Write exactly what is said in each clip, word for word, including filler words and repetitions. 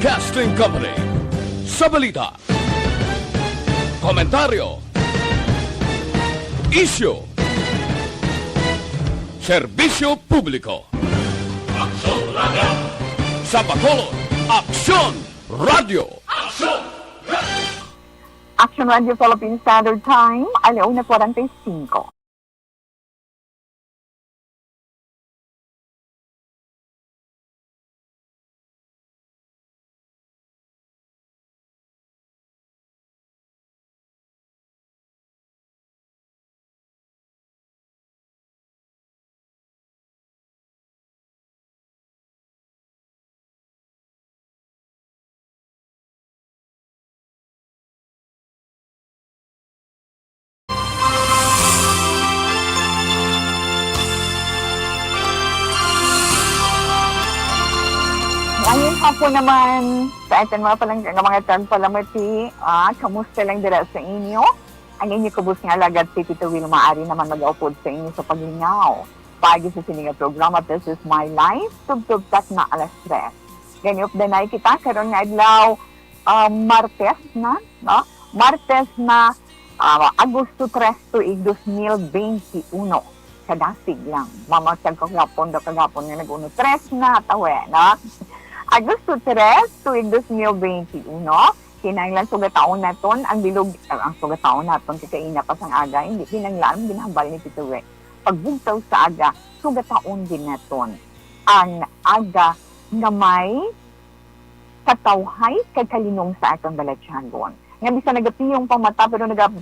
Broadcasting Company. Sa balita, komentaryo, isyu, serbisyo publiko. Aksyon Radio! Sa Bacolod, Aksyon Radio! Aksyon Radio! Action Radio Philippine Standard Time, ala una forty-five. Ngayong hapon naman, sa aton mga palangga nga mga tagpalamati, ah, kamusta lang dira sa inyo? Ang inyo kubos nga alagad, si Tito Wilma, ari naman mag-upod sa inyo sa paglingaw. Pagi sa sini nga programa, This Is My Life, tubtob takna alas tres. Gani, updanay kita karon nga adlaw, ah, Martes na, no? Martes na, ah, Agosto tres, tuig dos mil benti uno. Kadasig lang. Mamatag kagapon daw kagapon nga nag-uno. Tres na, tawe, no? Agosto tres, tuig dos mil benti uno. Kinahanglan sugataon naton ang bilog, ang sugataon naton kay kaina pa sang aga, hindi kinahanglan ginhambal ni Tito Wek. Pagbugtaw sa aga, sugataon din naton ang aga nga may katawhay kag kalinom sa aton balatyagon. Nga bisan nagapiyong pa mata, pero naga-,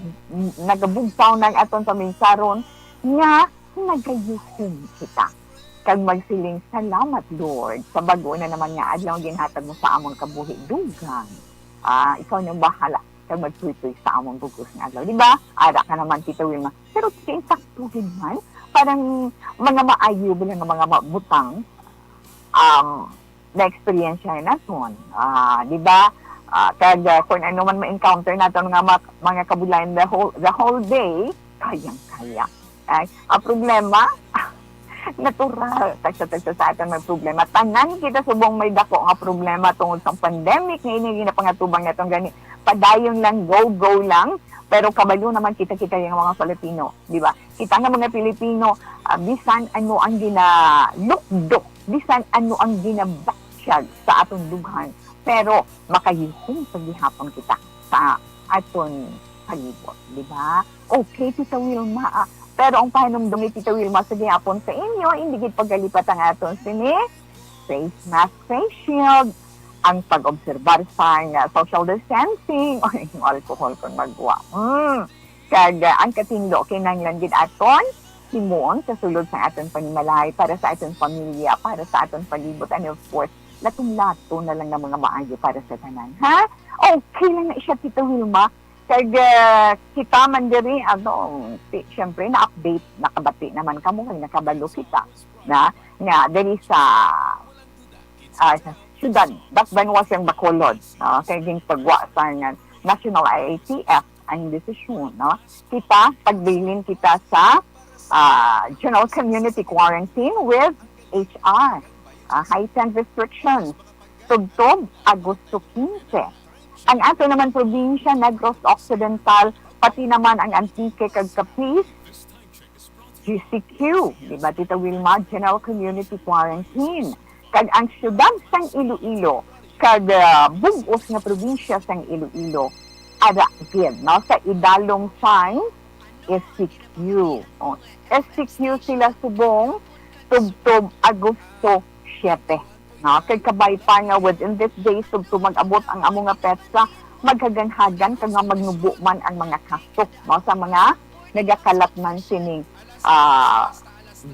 nagabugtaw na ang aton paminsaron nga nagayuhom kita. Kag magsiling, "Salamat, Lord, sa bag-o na naman nga adlaw nga ginhatag mo sa amon kabuhi. Dugang, ah, ikaw nang bahala kag magtuytoy sa amon bug-os nga adlaw." Di ba? Ara ka naman, Tito Wilma. Pero insakto gid man, parang mga maayo ba lang nga mga ma-, butang, um, na-eksperyensya naton. Ah, di ba? Ah, kag, ah, kung ano man ma-encounter naton nga ma-, mga kabudlayan the whole, the whole day, kayang-kaya. Ay, ang problema, natural. Tagsa-tagsa sa aton may problema. Tanan kita subong may dako nga problema tungod sa pandemic nga ini ginapangatubang naton gani. Padayon lang, go, go lang. Pero kabalo naman kita, kita yung mga Filipino, di ba? Kita nga mga Pilipino, ah, bisan ano ang ginalukdok, bisan ano ang ginabatyag sa aton dughan, pero makayuhom pa gihapon kita sa aton palibot, di ba? Okay, Tita Wilma, ah, pero ang pahinumdom ni Tita Wilma sa gihapon sa inyo, hindi gid pagkalipat ang aton sini face mask, face shield, ang pag-obserbar sang, ah, social distancing, o yung alcohol kung magwa. Mm. Kag, ah, ang katindo, kinahanglan gid aton himuon sa sulod sang aton panimalay, para sa aton pamilya, para sa aton palibot, and of course, laton-laton na lang nga mga maayo para sa tanan, ha? Okay lang na siya, Tita Wilma. Kag, ah, kita man diri, ano, si-, siyempre, na-update, nakabati naman kamo, kag nakabalo kita na, nga diri sa, ah, sa siyudad, dakbayan sang Bacolod, no? Kay ginpagwa sa nga National I A T F ang desisyon, no? Kita, pagbilin kita sa, ah, general community quarantine with H R, ah, heightened restrictions, tubtob Agosto quince. Ang ato naman probinsya, Negros Occidental, pati naman ang Antique kag Capiz, G C Q, di ba, Tita Wilma? General Community Quarantine. Kag ang siyudad sang Iloilo, kag, ah, bug-os nga probinsya sang Iloilo, ara gid, no? Sa idalom sang S C Q. Oh, S C Q sila subong tubtob Agosto siete. No? Kay kabay pa nga within this days, tubtob mag-abot ang amo nga petsa, maghaganhagan kag nga magnubo man ang mga kaso, no? Sa mga nagakalat man sining, ah,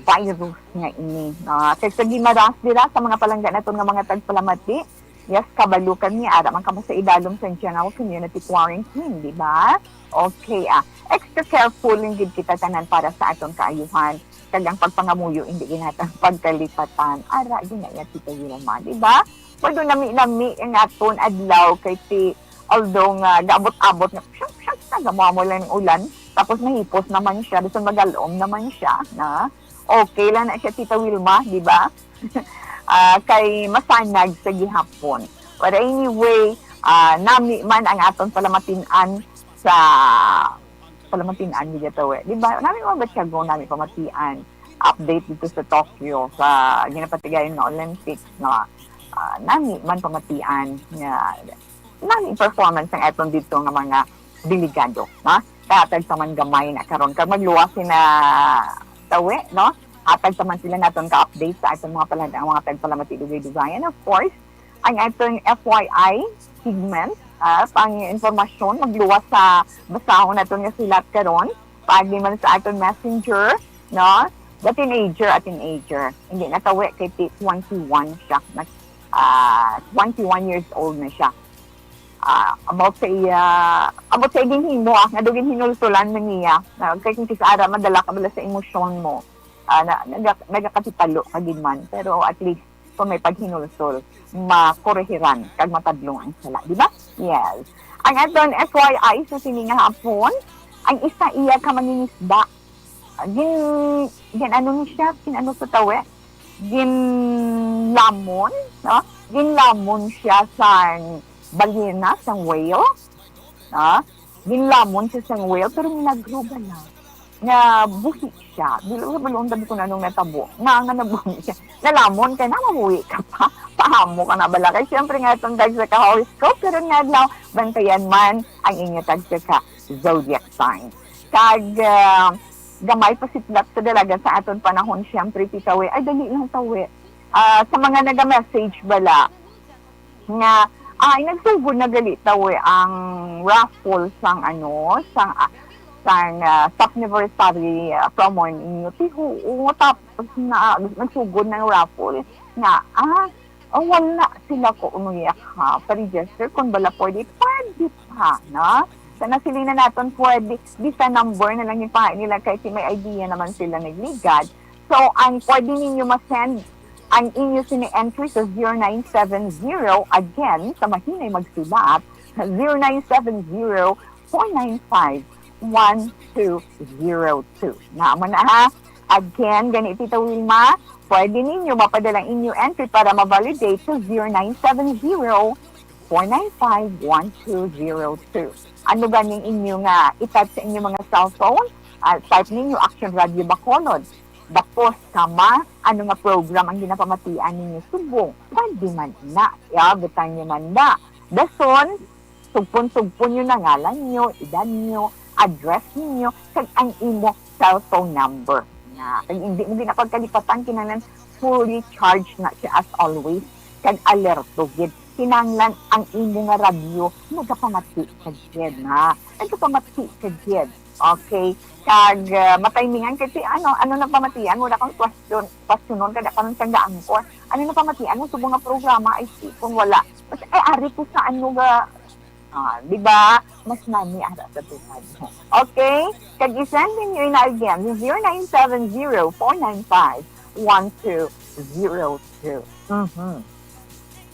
virus nga ini, no? Kay sa Guimaras dira, sa mga palangga naton nga mga tagpalamati, yes, kabalo kami, ara man kamo sa idalom sa general community quarantine, di ba? Okay, ah, extra careful lang gid kita tanan para sa aton kaayuhan. Kag ang pagpangamuyo, hindi gid naton pagkalipatan. Ara, gid na iya, Tita Wilma, di ba? Pwede nami-nami ang aton adlaw kay ti, although nga gaabot-abot nga, syak, syak, nagamamo lang ang ulan. Tapos mahipos naman siya, bisan magalom naman siya, na okay lang na siya, Tita Wilma, di ba? Ah, kay masanag sa gihapon. But anyway, ah, nami man ang aton palamatian sa palamatian, gid, Tawe. Di ba? Nami mga Batyagon, nami pamatian. Update dito sa Tokyo, sa ginapatigayon nga Olympics, no? Ah, nami man pamatian nga nami performance ang aton dito nga mga delegado, no? Kahatag sa man gamay na karon. Kag magluwas sina Tawe, no? Hatag sa man sila naton ka-update sa aton mga palag-, ang mga tagpalamati dugay-dugay. And of course, ang aton F Y I segment, ah, ang informasyon, magluwas sa basahon naton nga sulat karon, paagi man sa aton messenger, no? The teenager, a teenager. Hindi na Tawe kay ti-, twenty-one siya. Nag-, ah, twenty-one years old na siya. Ah, about sa iya, about sa ginhimo, ah, nga daw ginhinultulan man niya. Na, kay kung kis-a ra, madala ka bala sa emosyon mo. Ah, na, naga-, nagakatipalo ka gid man. Pero at least, kung may paghinulsol, makorehiran kag matadlong ang sala, di ba? Yes. Ang aton F Y I sa sini nga hapon, ang isa iya ka mangingisda. Gin, gin ano ni siya, gin ano sa Tawe? Ginlamon, no? Ginlamon siya sang balina, sang whale, no? Ginlamon siya sang whale, pero milagro bala nga buhi siya. Dili ko kabalo, sabi ko, anong natabo. Nga, nga nabuhi siya. Nalamon ka na, mabuhi ka pa. Pahamo ka na bala. Kay siyempre nga itong tagsa ka horoscope, pero nga adlaw, bantayan man ang inyo tagsa ka zodiac sign. Kag, ah, gamay pa siplat sa dalagan sa aton panahon, siyempre, ti Tawe. Ay, dali lang, Tawe. Ah, sa mga naga-message bala, nga, ay, nagsugod na gali, Tawe, ang raffle sang, ano, sang, ah, sang, ah, Sapniversary, ah, promo ninyo. Ti huo, tapos na, nagsugod ng raffle nga, ah, oh, wala sila ko unuya ka pa-register. Kung bala pwede, pwede pa, no? Sa nasiling na naton, pwede, di sa number na lang yung pahay nila, kay ti may idea naman sila nagligad. So, ang pwede ninyo ma-send ang inyo sini entry sa zero nine seven zero. Again, sa mahinay magsulat, zero nine seven zero, four nine five, one two zero two. Naa mo na, ha? Again, gani, Tita Wilma, pwede ninyo mapadala ang inyo entry para ma-validate sa zero nine seven zero, four nine five, one two zero two. Ano ganing inyo nga i-type sa inyo mga cellphone? Ah, type ninyo Action Radio Bacolod. Tapos, kama, ano nga program ang ginapamatian ninyo subong? Pwede man na. Ya, butang nyo man na. Dason, sugpon-sugpon nyo na ngalan nyo, edad nyo, address ninyo, kag ang imo cellphone number. Na, kag hindi mo ginapagkalipatan, kinahanglan fully charged na siya as always. Kag alerto gid. Kinahanglan ang imo nga radyo nagapamati ka gid, na. Nagapamati ka gid. Okay. Kag, ah, matimingan kay ti, ano, ano na pamatian, wala kang question, questionon, kada karon kang gaangkon. Ano na pamatian mo subong nga programa, ay, si, kung wala. Mas, ay, ari ko sa ano ga, ah, di ba? Mas nami ara sa tupad mo. Okay? Kag i-send ninyo na again, zero nine seven zero, four nine five, one two zero two. Mhm.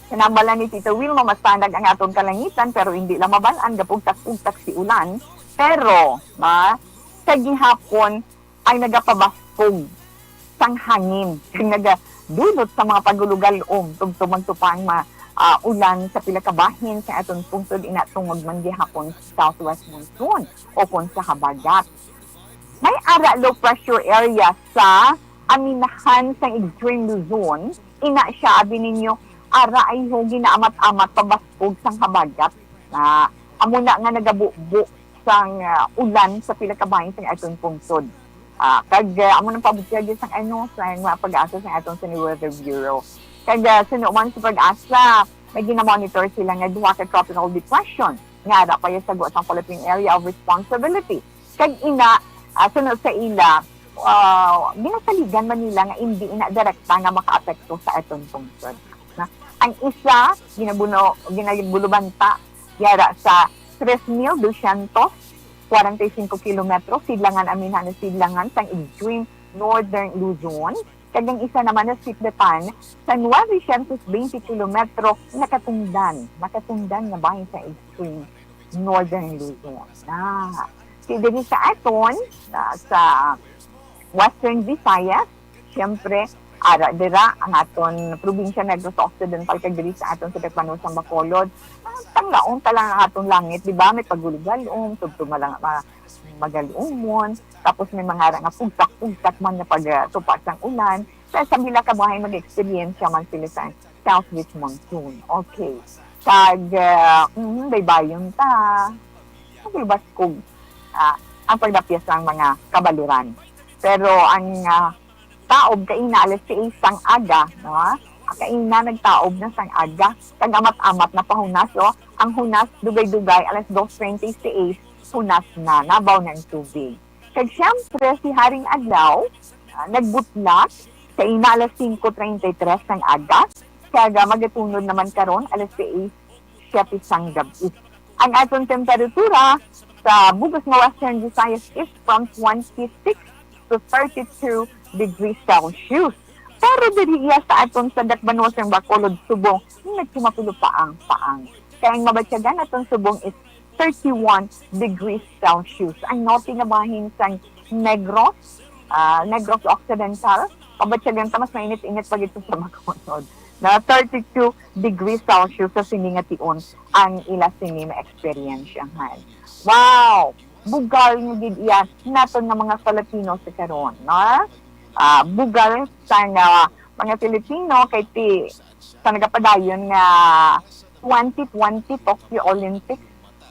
Kinambala ni Tito Wilma, mastanag ang aton kalangitan, pero hindi lang mabalan, gapugtak-pugtak si ulan. Pero, ma, sa gihapon, ang nagapabaskog sang hangin, kag nagadulot sa mga pagulugalom, tubtob magtupang ma-, ah, ulan sa pila ka bahin sa aton pungsod, ina tungod man gihapon sa southwest monsoon o kon sa habagat. May ara low pressure area sa aminahan sang Extreme Luzon, ina siya, abi ninyo, ara ay ho ginaamat-amat pabaskog sang habagat na amo na nga nagabubo sang, ah, ulan sa pila ka bahin sang aton pungsod. Ah, kag, ah, amo nang pabutyag sang, ano, sa mga pag-asa sang aton sa Weather Bureau. Kag, ah, suno man sa pag-asa, may ginamonitor sila nga duha ka tropical depression nga ara pa ya sa gwa sang Philippine Area of Responsibility. Kag ina, ah, suno sa ila, ah, ginasaligan man nila nga indi ina direkta nga makaapekto sa aton pungsod. Na, ang isa, ginabuno-, ginabulubanta yara sa tres mil dosyentos kwarenta y cinco kilometro, sidlangan, aminhan nga sidlangan sang Extreme Northern Luzon, kag ang isa naman nga sidlangan sa novecientos veinte kilometro, nakatundan, nakatundan nga bahin sa Extreme Northern Luzon. Ah, si diri sa aton, ah, sa Western Visayas, siyempre, ara dira ang aton probinsya Negros Occidental, kag diri sa aton sa Tagpanusan, Bacolod, ah, tanglaon ta lang ang aton langit, di ba? May pagulgalom, tubtob lang ma-, magalumon, tapos may mga ara nga pugtak-pugtak man nga pagtupa sang ulan. Sa, sa Villa Kabuhay, mag-eksperyensya man sila sa southwest monsoon. Okay. Kag, ah, mm, baybayon ta. Ang baskog, ah, ang pagdapyas sang mga kabaluran. Pero ang, ah, taob kaina alas seis sang aga, no? Kaina nagtaob na sang aga. Kag amat-amat na pahunas, oh. Ang hunas, dugay-dugay, alas dos treinta y seis, hunas na, nabaw na ang tubig. Kag siyempre, si Haring Adlaw, ah, nagbutlak kaina alas singko treinta y tres sang aga, kag, ah, magatunod naman karon alas seis siyete sang gab-i. Ang aton temperatura sa bug-os nga Western Visayas is from twenty-six to thirty-two degrees Celsius. Pero diri iya sa aton sa Dakbanuas sang Bacolod, subong, medyo mapulo paang-paang. Kay ang mabatyagan naton subong is thirty-one degrees Celsius. Ang norte nga bahin sang Negros, ah, Negros Occidental, pabatyagan ta, mas mainit-init pa gid sa Bacolod, na thirty-two degrees Celsius sa sini nga tion ang ila sini ma-eksperyensyahan. Wow! Bugal nga gid iya naton nga mga Filipino sa karon, no? Ah, bugal sa nga mga Filipino kay ti sa nagapadayon nga twenty twenty Tokyo Olympics,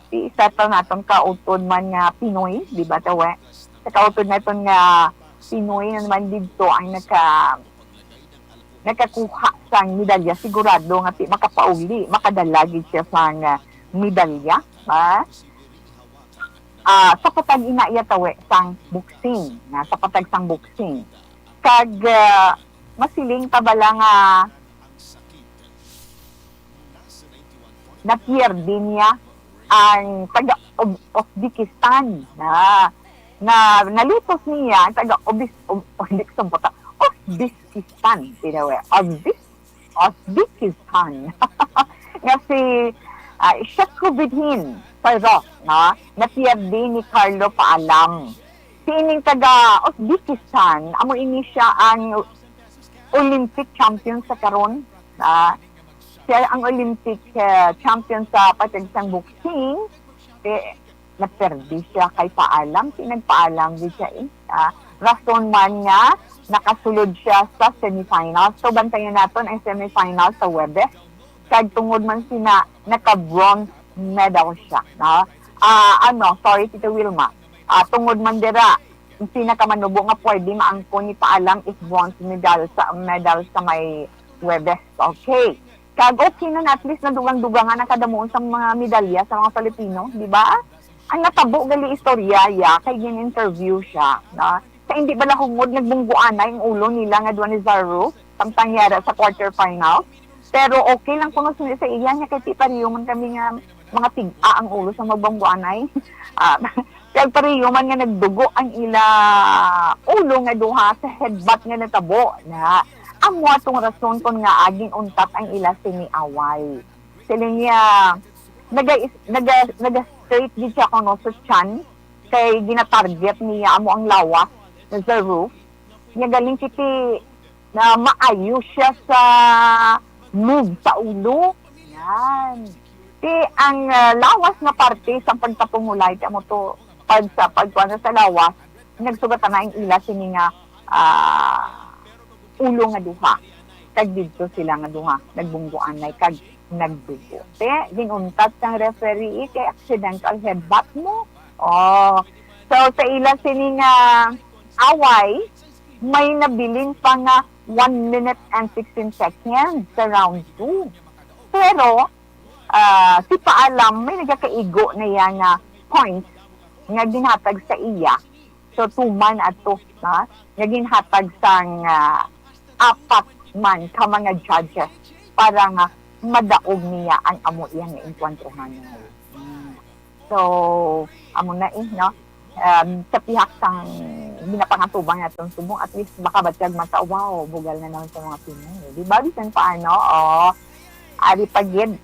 ti isa ta naton kautod man nga Pinoy, di ba, tawe? Sa kautod naton nga Pinoy na naman didto ang naka-, nakakuha sang medalya, sigurado nga ti makapauli, makadala gid siya sang, ah, medalya, ha? Ah, sa patag ina iya tawe sang boxing, na sa patag sang boxing. Kag, ah, masiling pa bala nga napierde niya ang taga Uz-, Uzbekistan na, na nalutos niya ang taga Obis-, Ob-, hindi ko sampota, Uzbekistan, tinawa, Uzbek-, Uzbekistan. Nga si, ah, Shakubidin Farov, no? Napierde ni Carlo Paalam. Si ining taga Uzbekistan, amo ini siya ang Olympic champion sa karon. Ah, siya ang Olympic, eh, champion sa patag sang boxing. Eh, naperdi siya kay Paalam. Ti nagpaalam gid siya, eh. Ah, rason man nga nakasulod siya sa semifinals. So, bantayan naton ang semifinals sa Huwebes. Kag tungod man sina naka-bronze medal siya, no? Ah, ano, sorry, Tita Wilma. Ah, tungod man dira, ang pinakamanubo nga pwede maangkon ni Paalam is bronze medal sa, medal sa may Huwebes. Okay. Kag okay na, at least nadugang-dugangan ang kadamuon sa mga medalya sa mga Filipino, di ba? Ang natabo gali istorya, ya, kay gin-interview siya, no? Sa hindi bala hungod, nagbungguanay ang ulo nila nga duha ni Zaru, samtang yara sa quarter final. Pero okay lang kuno sa, sa iya niya, kay ti pareho man kami nga mga tig-a ang ulo sa magbungguanay. Ah, kag pareho man nga nagdugo ang ila ulo nga duha sa headbutt nga natabo na. Amo atong rason kon ngaa gin-untat ang ila sini away. Siling niya, naga-, naga-, naga-straight gid siya kuno sa chan, kay gina-target niya amo ang lawas na sa roof. Niya galing kiti na maayo siya sa move sa ulo. Yan. Ti ang, ah, lawas nga parte sa pagtapong ulay, ti amo to, pag sa pagkuan sa lawas, nagsugatan na ang ila sini nga, ah, ulo nga duha. Kag didto sila nga duha nagbungguanay kag nagdugo. Te, ginuntat sang referee kay accidental headbutt mo. Oh. So, sa ila sini nga away, may nabilin pa nga one minute and sixteen seconds sa round two. Pero, ah, si Paalam, may nagakaigo na iya nga points nga ginhatag sa iya. So, tuman ato, ha, nga ginhatag sang, ah, apat man ka mga judges para nga madaog niya ang amo iya nga enkwentro, ha, no? Mm. So, amo na eh, no? Um, sa pihak sang ginapangatubang naton subong, at least makabatyag man ta, "Wow, bugal na naman sa mga Pinoy." Di ba? Bisan paano, oh, ari pa gid,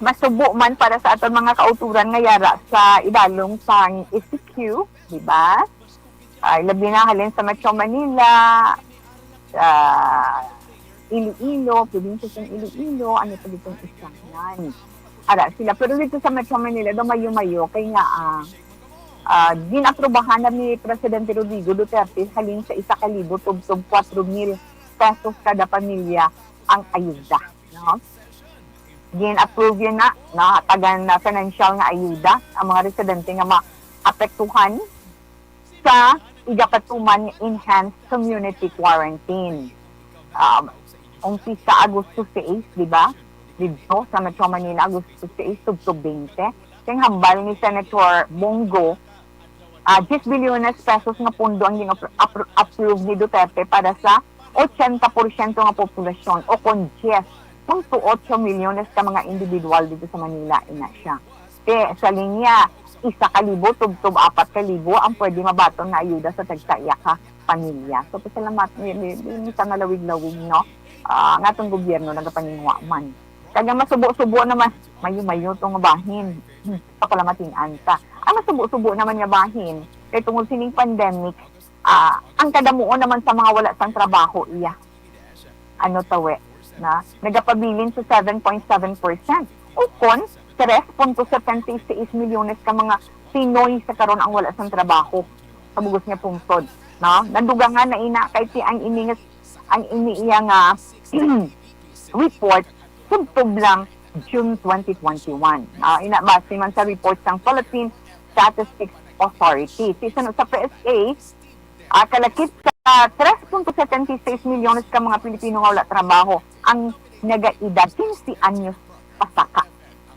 masubo man para sa aton mga kauturan nga yara sa idalom sang E C Q, di ba? Ay, labi na halin sa Metro Manila, sa Iloilo, probinsya sang Iloilo, ano pa gid ang isa man. Ara sila. Pero dito sa Metro Manila, daw mayo-mayo, kay nga, ah, ah, gin-aprobahan na ni Presidente Rodrigo Duterte halin sa isa ka libo tubtob kwatro mil pesos kada pamilya ang ayuda, no? Gin-approve yun na, nahatagan na financial nga ayuda ang mga residente nga maapektuhan sa igapatuman nga enhanced community quarantine. Um, umpisa Agosto sais, di ba? Dito sa Metro Manila, Agosto sais, tubtob twenty. Kay hambal ni Senator Bong Go, ah, diyes bilyones pesos nga pondo ang gin-approve ni Duterte para sa ochenta porsyento nga populasyon, o kon diyes punto otso milyones ka mga individual dito sa Manila, ina siya. Te, sa linya, isa ka libo tubtob apat ka libo ang pwede mabaton na ayuda sa tagsa iya ka pamilya. So, pasalamat, mi-, mi-, mi-, minsan nga lawig-lawig, no? Ah, nga atong gobyerno nagapaninguha man. Kag ang masubo-subo naman, mayo-mayo to nga bahin. Hmm, pakalamatin-an ta. Ang masubo-subo naman nga bahin, kay tungod sining pandemic, ah, ang kadamuon naman sa mga wala sang trabaho, iya, ano, tawe, na nagapabilin sa seven point seven percent. Ukon, tres punto setenta y seis milyones ka mga Pinoy sa karon ang wala sang trabaho sa bugos nga pungsod, no? Nadugangan na ina kay ti ang ini nga, ang ini iya nga report tubtob lang June twenty twenty-one. Ah, ina, base man sa report sang Philippine Statistics Authority. Ti sa, sa P S A, ah, kalakip sa tres punto setenta y seis milyones ka mga Pilipino nga wala trabaho ang nagaedad quince anyos pasaka.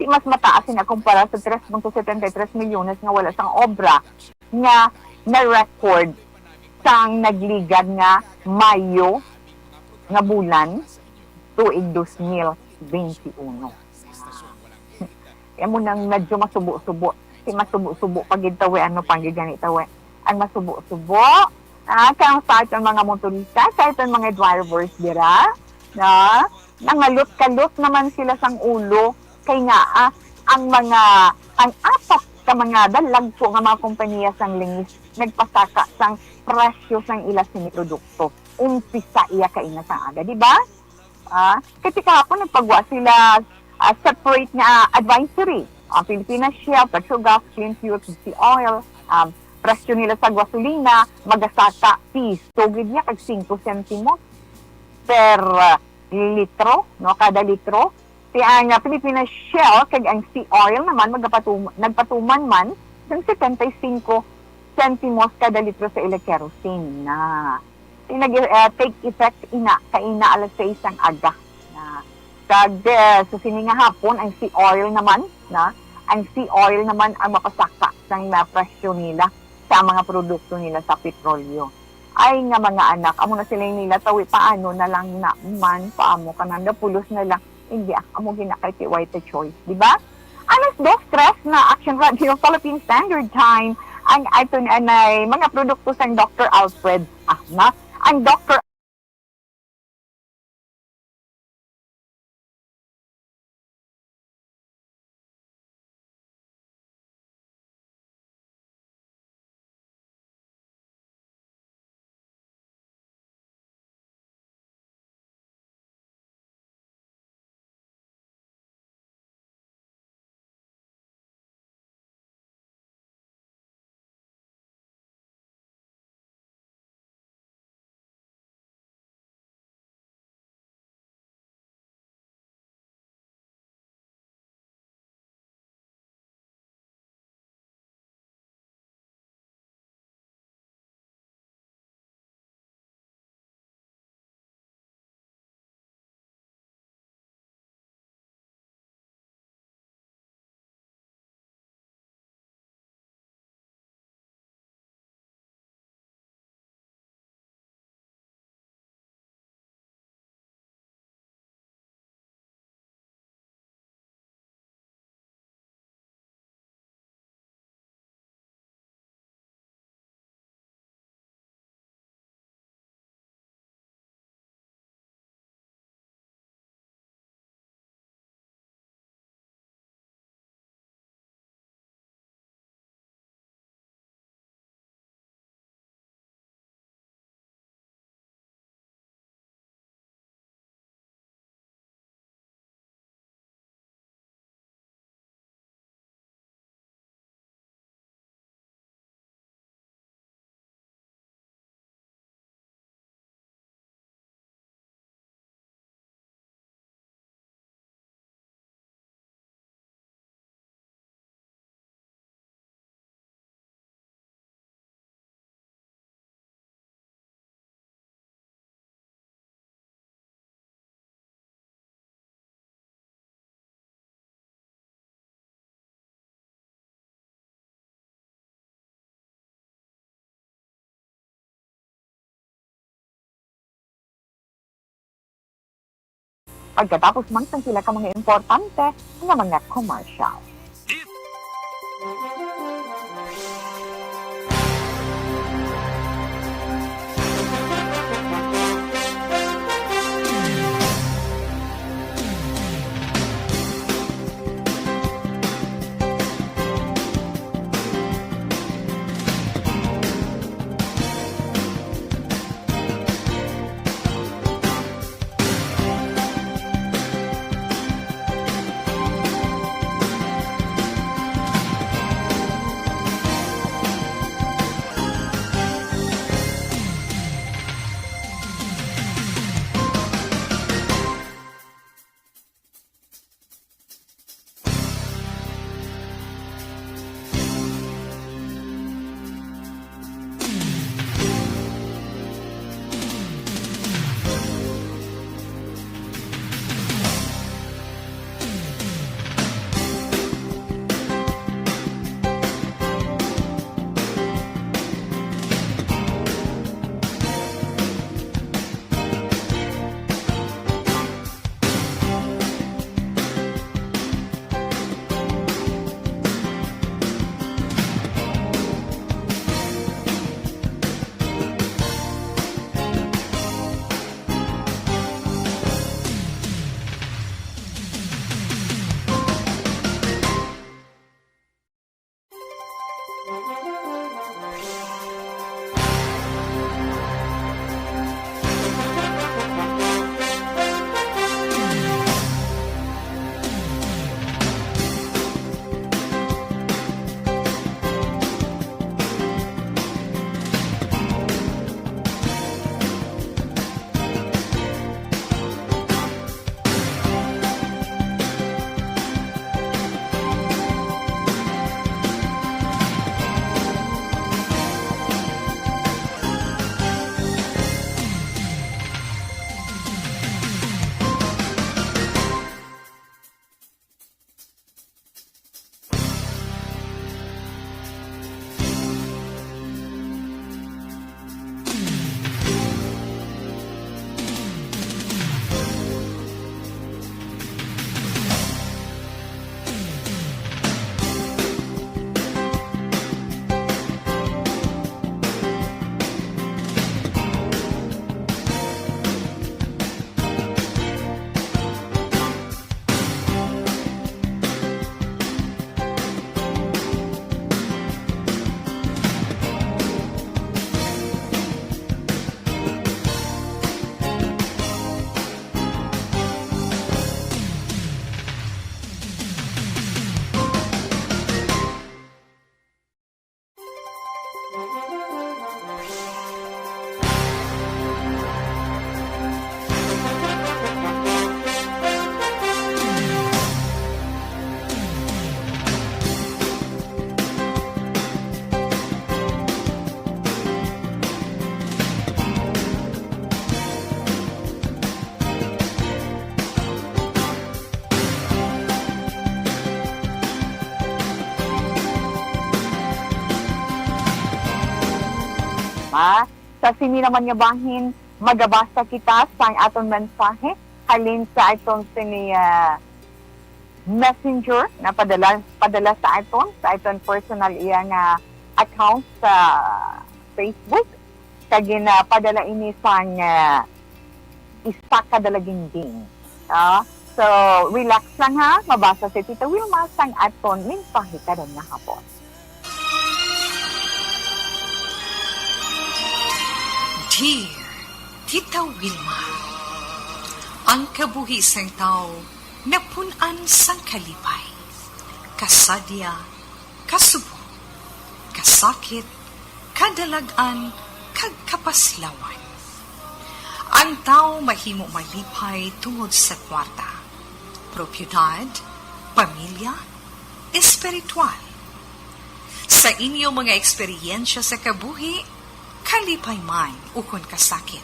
Ti mas mataas sina kumpara sa tres punto setenta y tres milyones nga wala sang obra nga na-record sang nagligad nga Mayo nga bulan, tuig dos mil benti uno. Amo nang medyo masubo-subo. Si masubo-subo pa gid tawi, ano pa gid gani tawi? Ang masubo-subo, ah, kang sa aton mga motorista, sa aton mga drivers dira, na nangalot-kalot naman sila sang ulo kay nga, ah, ang mga, ang apat ka mga dalagko nga mga kompanya sang lingis nagpasaka sang presyo sang ila sini produkto. Umpisa iya kaina sang aga, di ba? Ah, kay ti kahapon nagpagwa sila, ah, separate nga advisory. Ang Pilipinas Shell, Petrogas, Clean Fuel, Sea Oil, um, presyo nila sa gasolina, magasaka piso gid niya kag singko sentimos per, ah, litro, no, kada litro. Ti ang, ah, Pilipinas Shell kag ang Sea Oil naman magapatum-, nagpatuman man sang setenta y cinco sentimos kada litro sa ila kerosene na. Ti nag-, ah, take effect ina, kaina alas sais sang aga. Na, kag, eh, sa sini nga hapon, ang Sea Oil naman, na, ang Sea Oil naman ang mapasaka sang, ah, presyo nila sa mga produkto nila sa petrolyo. Ay nga mga anak, amo na sila nila tawi, paano na lang na man, paamo ka nanda, pulos na lang. Hindi, ah, amo gina kay ti way the choice, di ba? Alas dos tres na Action Radio Philippine Standard Time. Ang aton anay mga produkto sang Doctor Alfred Ahma. Ang Doctor pagkatapos man sang pila ka mga importante nga mga commercial. Ma, sa sini naman nga bahin, magabasa kita sang aton mensahe halin sa aton sini, ah, messenger na padala, padala sa aton, sa aton personal iya nga account sa Facebook. Kag ginapadala ini sang, ah, isa ka dalaginding. Ah, so, relax lang ha. Mabasa si Tita Wilma sang aton mensahe karon nga hapon. Dear Tita Wilma, ang kabuhi sang tawo napun-an sang kalipay, kasadya, kasubong, kasakit, kadalag-an, kag kapaslawan. Ang tawo mahimo malipay tungod sa kwarta, propiedad, pamilya, espiritual. Sa inyo mga eksperyensya sa kabuhi, kalipay man ukon kasakit,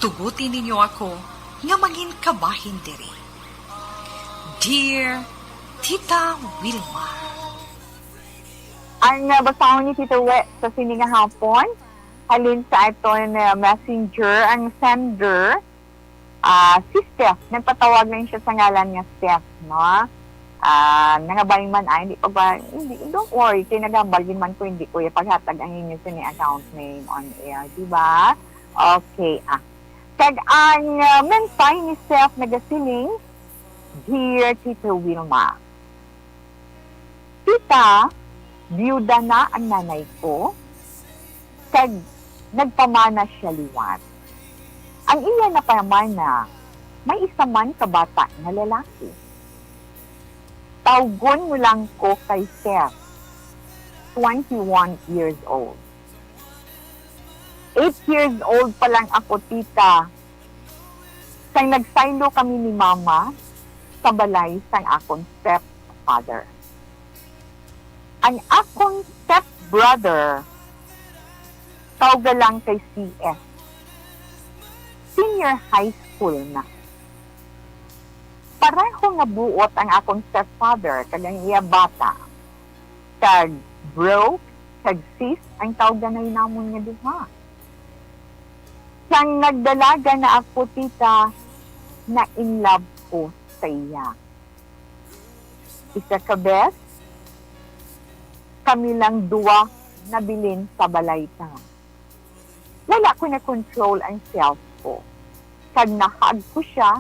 tuguti ninyo ako nga mangin kabahin diri. Dear Tita Wilma. Ang, ah, basahon ni Tita We sa sini nga hapon, halin sa aton, ah, messenger, ang sender, Ah, si Steph, nagpatawag lang siya sa ngalan nga Steph, no? Ah, nangabay man, ay, hindi pa ba, hindi, don't worry, kay nagambal din man ko, hindi ko ipaghatag ang inyo sini account name on air, di ba? Okay, ah. Kag ang, ah, mensahe ni Steph nagasiling, "Dear Tita Wilma, Tita, biyuda na ang nanay ko, kag nagpamana siya liwat. Ang iya na pamana, may isa man ka bata nga lalaki. Tawgon mo lang ko kay Sir, twenty-one years old." Eight years old pa lang ako, Tita, sang nagsaylo kami ni Mama sa balay sang akon stepfather. Ang akon stepbrother, tawga lang kay C S. Senior high school na. Pareho nga buot ang akon stepfather kag ang iya bata. Kag bro, kag sis ang tawganay namon nga duha. Sang nagdalaga na ako, Tita, na-in love ko sa iya. Isa ka bes, kami lang duwa nabilin sa balay ta. Wala ko na-control ang self ko, kag na-hug ko siya,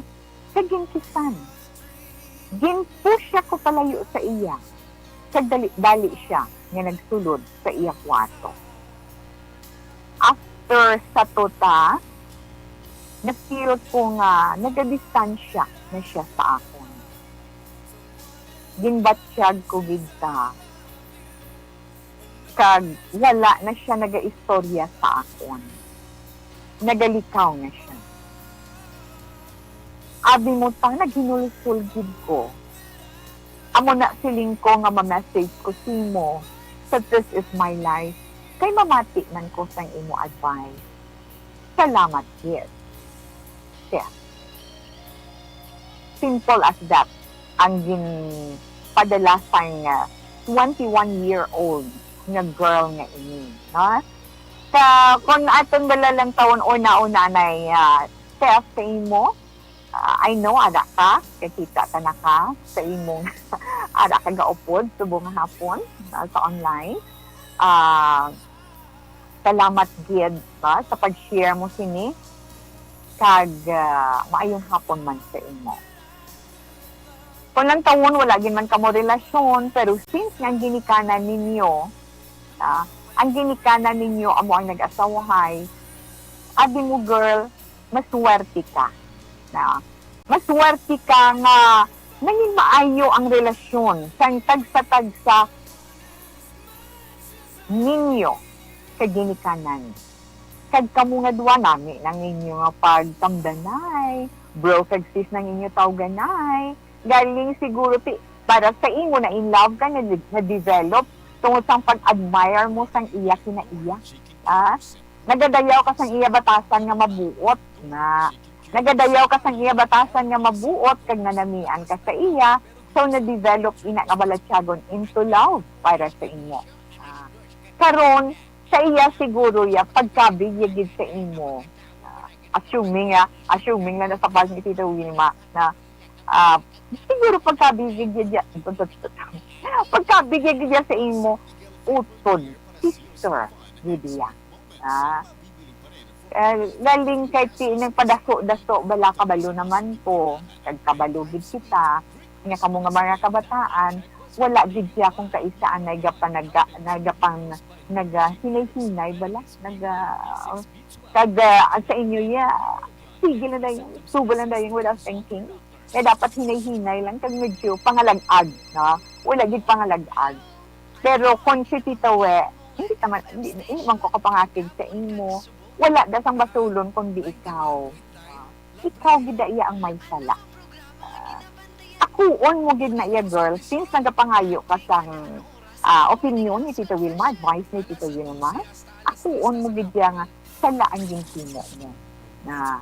kag ginkisan. Gin-push ko palayo sa iya, kag dali-dali siya nga nagsulod sa iya kwarto. After sa tuta, na-feel ko nga nagadistansya na siya sa akon. Ginbatyag ko gid ta, kag wala na siya nagaistorya sa akon. Nagalikaw na siya. Abi mo ta, naghinulsol gid ko. Amo na siling ko nga ma-message ko simo sa This Is My Life, kay mamati man ko sang imo advice. Salamat gid. Siya. Simple as that ang ginpadala sang, ah, twenty-one-year-old nga girl nga ini, no? Sa, kung aton bala lang tawon una-una na, ah, Steph, sa imo, ah, I know, ada ka, kakita ka na ka sa imong, ada ka gaupod subong nga hapon, ah, sa online. Ah, salamat gid, ba, sa pag-share mo sini, kag, ah, maayong hapon man sa imo. Kung lang tawon, wala gid man kamo relasyon, pero since nga ang ginikanan ninyo, ah, ang ginikanan ninyo amo ang nag-asawahay, abi mo, girl, maswerte ka. Na, maswerte ka nga nangin maayo ang relasyon sang tagsa-tagsa ninyo kag ginikanan. Kag kamo nga duwa, nami nang inyo nga pagtamdanay, bro kag sis nang inyo tawganay. Galing siguro ti, para sa imo, na in love ka, na, na-develop tungod sang pag-admire mo sang iya kinaiya. Ah, nagadayaw ka sang iya batasan nga mabuot na. Nagadayaw ka sang iya batasan nga mabuot kag nanamian ka sa iya, so na-develop ina nga balatyagon into love para sa imo. Ah, karon, sa iya siguro ya pagkabig ya gid sa imo. Ah, assuming, ah, assuming na nasa pag ni Tita Wilma na, ah, siguro pagkabig ya gid ya, pagkabig ya gid ya sa imo, utod, sister gid ya. Ah, eh, galing kay ti nagpadaso-daso bala, kabalo naman ko, kag kabalo gid kita, nga kamo nga mga kabataan, wala gid siya kung kaisa ang nagapanaga-, nagapang-, nagahinay-hinay bala, naga-, kag, ah, ang sa inyo, ya, sige lang dayon, sugo lang dayon without thinking. Kaya dapat hinay-hinay lang, kag medyo pangalag-ag, no? Wala gid pangalag-ag. Pero kung si Tita We, hindi naman, hindi, hindi man ko kapangakig sa imo. Wala da sang basulon kundi ikaw. Ikaw gid iya ang may sala. Ah, akuon mo gid na iya, girl, since nagapangayo ka sang, ah, opinion ni Tita Wilma, advice ni Tita Wilma, akuon mo gid iya nga sala ang ginhimo mo. Na,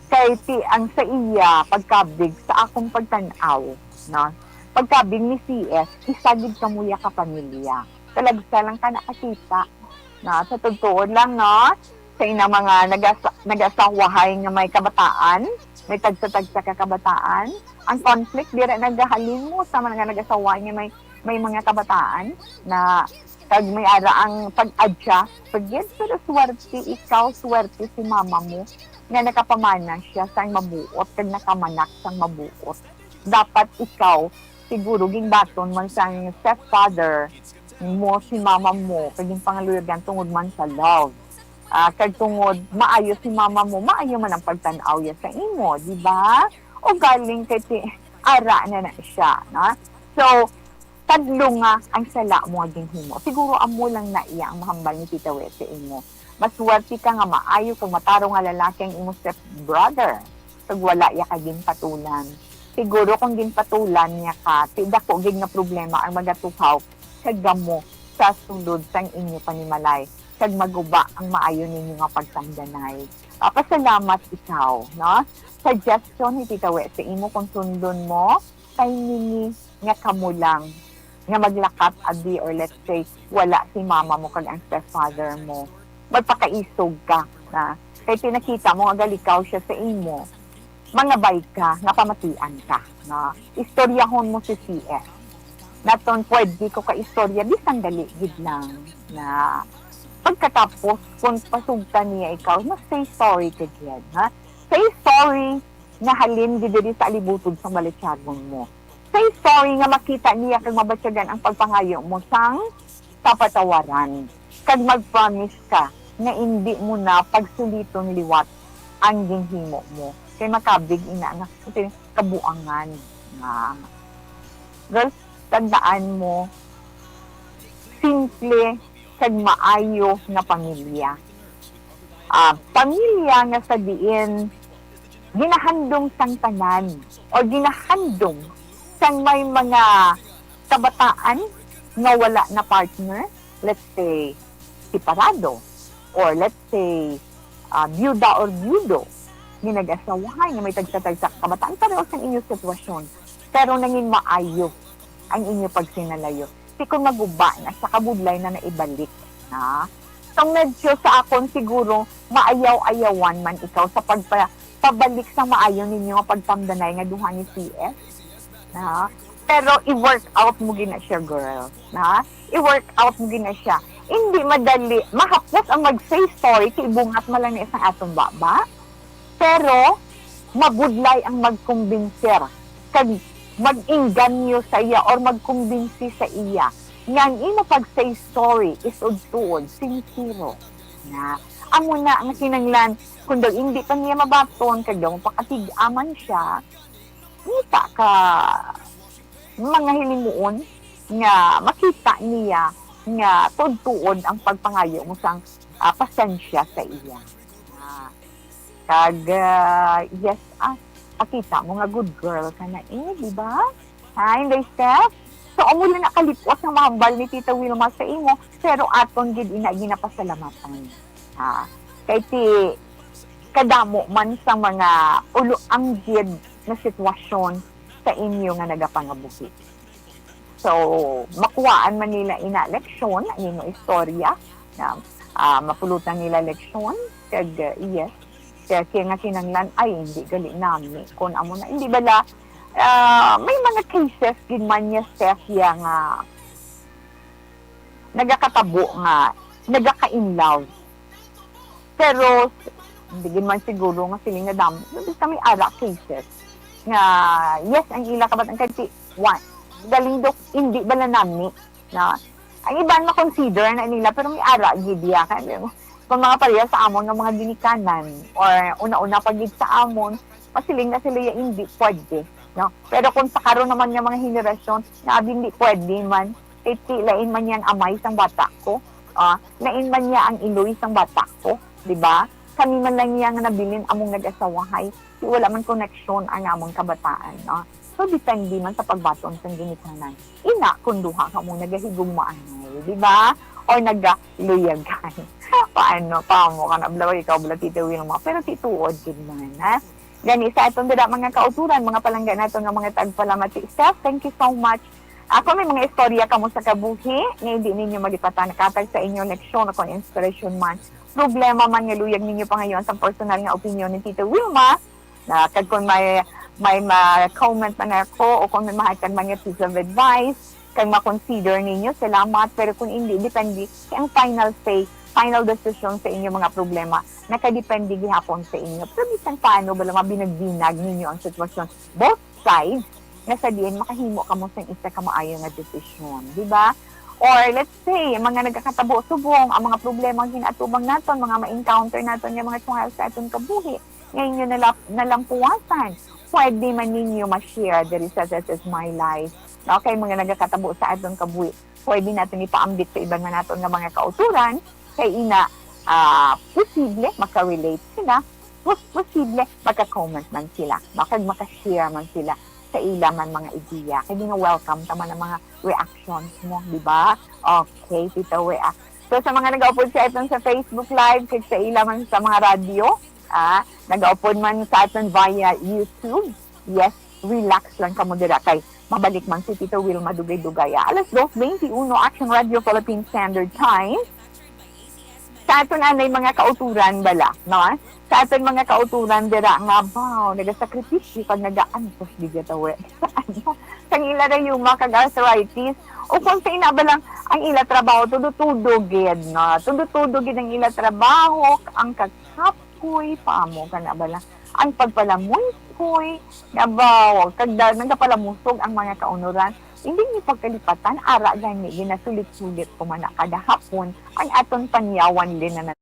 kay ti ang sa iya pagkabig sa akong pagtan-aw, no? Pagkabig ni C S, isa gid kamo ya ka pamilya. Talagsa lang ka nakakita. No, sa tugtuon lang, no? sa inang mga nagasa-, nag-asawahay nga may kabataan, may tagsa-tagsa ka kabataan. Ang conflict dira nagahalin mo sa mga nag-asawahay nga may, may mga kabataan na kag may ara ang pag-adjust. Pagid, pero swerte ikaw, swerte si mama mo nga nakapamana siya sang mabuot kag nakamanak sang mabuot. Dapat ikaw, siguro, ginbaton man sang stepfather mo si mama mo, kag ginpangaluyagan tungod man sa love. Ah, kag tungod maayo si mama mo, maayo man ang pagtan-aw ya sa imo, di ba? O galing kay ti-, ara na na siya, no? So, tadlunga ang sala mo nga ginhimo. Siguro amo lang na iya ang mahambal ni Tita Wet sa imo. Maswerte ka nga maayo kag matarong nga lalaki ang imo stepbrother, kag wala iya ka ginpatulan. Siguro kung ginpatulan niya ka, ti dako gid nga problema ang magatuhaw kag kamo sa sulod sang inyo panimalay, kag maguba ang maayo ninyo nga pagtangdanay. Papasalamat ikaw, no? Suggestion ni Tita Wet sa imo, kung sundon mo, kay nini nga kamo lang nga maglakat, abi, or let's say, wala si mama mo kag ang stepfather mo, magpakaisog ka na. Kay pinakita mo nga galikaw siya sa imo, mangabay ka nga pamatian ka, no? Istoryahon mo si C S. Naton pwede ko ka istorya, bisan dali gid lang, na pagkatapos, kung pasugtan niya ikaw, mag-say sorry ka gid, ha? Say sorry nga halin gid diri sa alibutod sang balatyagon mo. Say sorry nga makita niya kag mabatyagan ang pagpangayo mo sang kapatawaran. Kag mag-promise ka nga indi mo na pagsuliton liwat ang ginhimo mo. Kay makabig ina nga kasi kabuangan nga. Girls, tandaan mo, simple kag maayo nga pamilya. Ah, pamilya nga sa diin ginahandom sang tanan o ginahandom sang may mga kabataan nga wala na partner, let's say, separado, or let's say, ah, byuda or byudo, nga nag-asawahan, nga may tagsa-tagsa ka kabataan, pareho sang inyo sitwasyon, pero nangin maayo ang inyo pagsinalayo. Ti kon maguba na, sa kabudlay na naibalik na. So, medyo sa akon siguro, maayaw-ayawan man ikaw sa pagpa-, pabalik sa maayo ninyo nga pagtamdanay nga duha ni C S. Na? Pero i-work out mo gina siya, girl. Na? I-work out mo gina siya. Hindi madali. Mahapos ang mag-say sorry, kay ibungat man lang na isang atong baba. Pero, mabudlay ang magkumbinser kag mag-inganyo sa iya or magkumbinsi sa iya nga ang imo pag-say sorry is udtuod, sincero. Na, amo na ang kinanglan, kung daw hindi pa niya mabaton, kag daw mapakatig-a man siya, kita ka mga hinimuon nga makita niya nga tuod-tuod ang pagpangayo mo sang, ah, pasensya sa iya. Ah, kag, ah, yes, ah, pakita mo nga good girl ka na eh, di ba? Ha, Inday Steph? So, amo lang na kalipos nga mahambal ni Tita Wilma sa imo, pero aton gid ina ginapasalamatan. Ha? Kay ti kadamo man sa mga ulo-anggid na sitwasyon sa inyo nga nagapangabuhi. So, makuhaan man nila ina leksyon ang imo istorya, na, ah, mapulutan nila leksyon, kag, ah, yes, kaya, kaya nga kinanglan, ay, hindi gali nami, kung amo na, hindi bala, ah, may mga cases gid man niya, Steph, ya nga nagakatabo nga nagaka-in love. Pero, hindi gid man siguro nga sila nga damo. Basta may ara cases nga, yes, ang ila kabat-an kay ti-, wa-, galing daw, hindi bala nami, na, ang iban ma-consider na nila, pero may ara gid ya. Kaya, kung mga pareha sa amon nga mga ginikanan, or una-una pa gid sa amon, masiling na sila ya, hindi pwede, no? Pero kung sa karon naman nga mga henerasyon, na hindi pwede man, kay ti lain man yan amay sang bata ko, ah, lain man niya ang iloy sang bata ko, di ba? Kami man lang niya nga nabilin among nag-asawahay, ti wala man koneksyon ang among kabataan, no? So, depende man sa pagbaton sang ginikanan. Ina, kung duha kamo nagahigugmaanay, di ba? Or nagaluyagan. Paano? Paamo ka na, bala, ikaw, bala, Tita Wilma. Pero ti tuod gid man, ha? Gani, sa atong dira, mga kauturan, mga palangga nato nga mga tagpalamati. Steph, thank you so much. Ako, may mga istorya kamo sa kabuhi nga hindi ninyo malipatan, katag sa inyo leksyon o kung inspirasyon man. problema man nga luyag ninyo pangayoan sang personal nga opinyon ni Tita Wilma, na kag kung may, may ma-comment man ako o kung may mahatag man nga piece of advice, kag ma-consider ninyo, salamat. Pero kung hindi, depende. Kay ang final say, final decision sa inyo mga problema, nakadepende gihapon sa inyo. Pero bisan paano, bala mabinag-binag ninyo ang sitwasyon, both sides, nga sa diin makahimo kamo sang isa ka maayo nga desisyon, di ba? Or let's say, ang mga nagakatabo subong, ang mga problema nga ginaatubang naton, mga ma-encounter naton nga mga trials sa aton kabuhi, nga inyo nalap-, nalampuwasan, pwede man ninyo ma-share diri sa This Is My Life. No? Kay mga nagakatabo sa aton kabuhi, pwede naton ipaambit sa iban man naton nga mga kautoran, kay ina, ah, posible makarelate sila, pos-, posible maka-comment man sila, no? Kag maka-share man sila sa ila man mga ideya. Kay gina-welcome ta man ang mga reactions mo, di ba? Okay, Tita Wea. So, sa mga nagaupod sa aton sa Facebook Live, kag sa ila man sa mga radyo, ah, nagaupod man sa aton via YouTube, yes, relax lang kamo dira kay mabalik man si Tita Wilma dugay-dugay, ah. Alas dos twenty-one, Action Radio Philippine Standard Time. Sa aton anay mga kauturan bala, no? Sa aton mga kauturan dira nga, baw, nagasakripisyo kag nagaantos gid ya tawe. Sang ila rayuma kag arthritis, o kung sa ina ba lang ang ila trabaho, tudo-tudo gid, no? Tudo-tudo gid ang ila trabaho, ang kakapoy, paamo ka na ba lang? Ang pagpalamuykoy, nabaw, kag da-, nagapalamusog ang mga kaunoran. Hindi ni pagkalipatan, ara gani, ginasulit-sulit ko man na kada hapon ang aton panyawan din na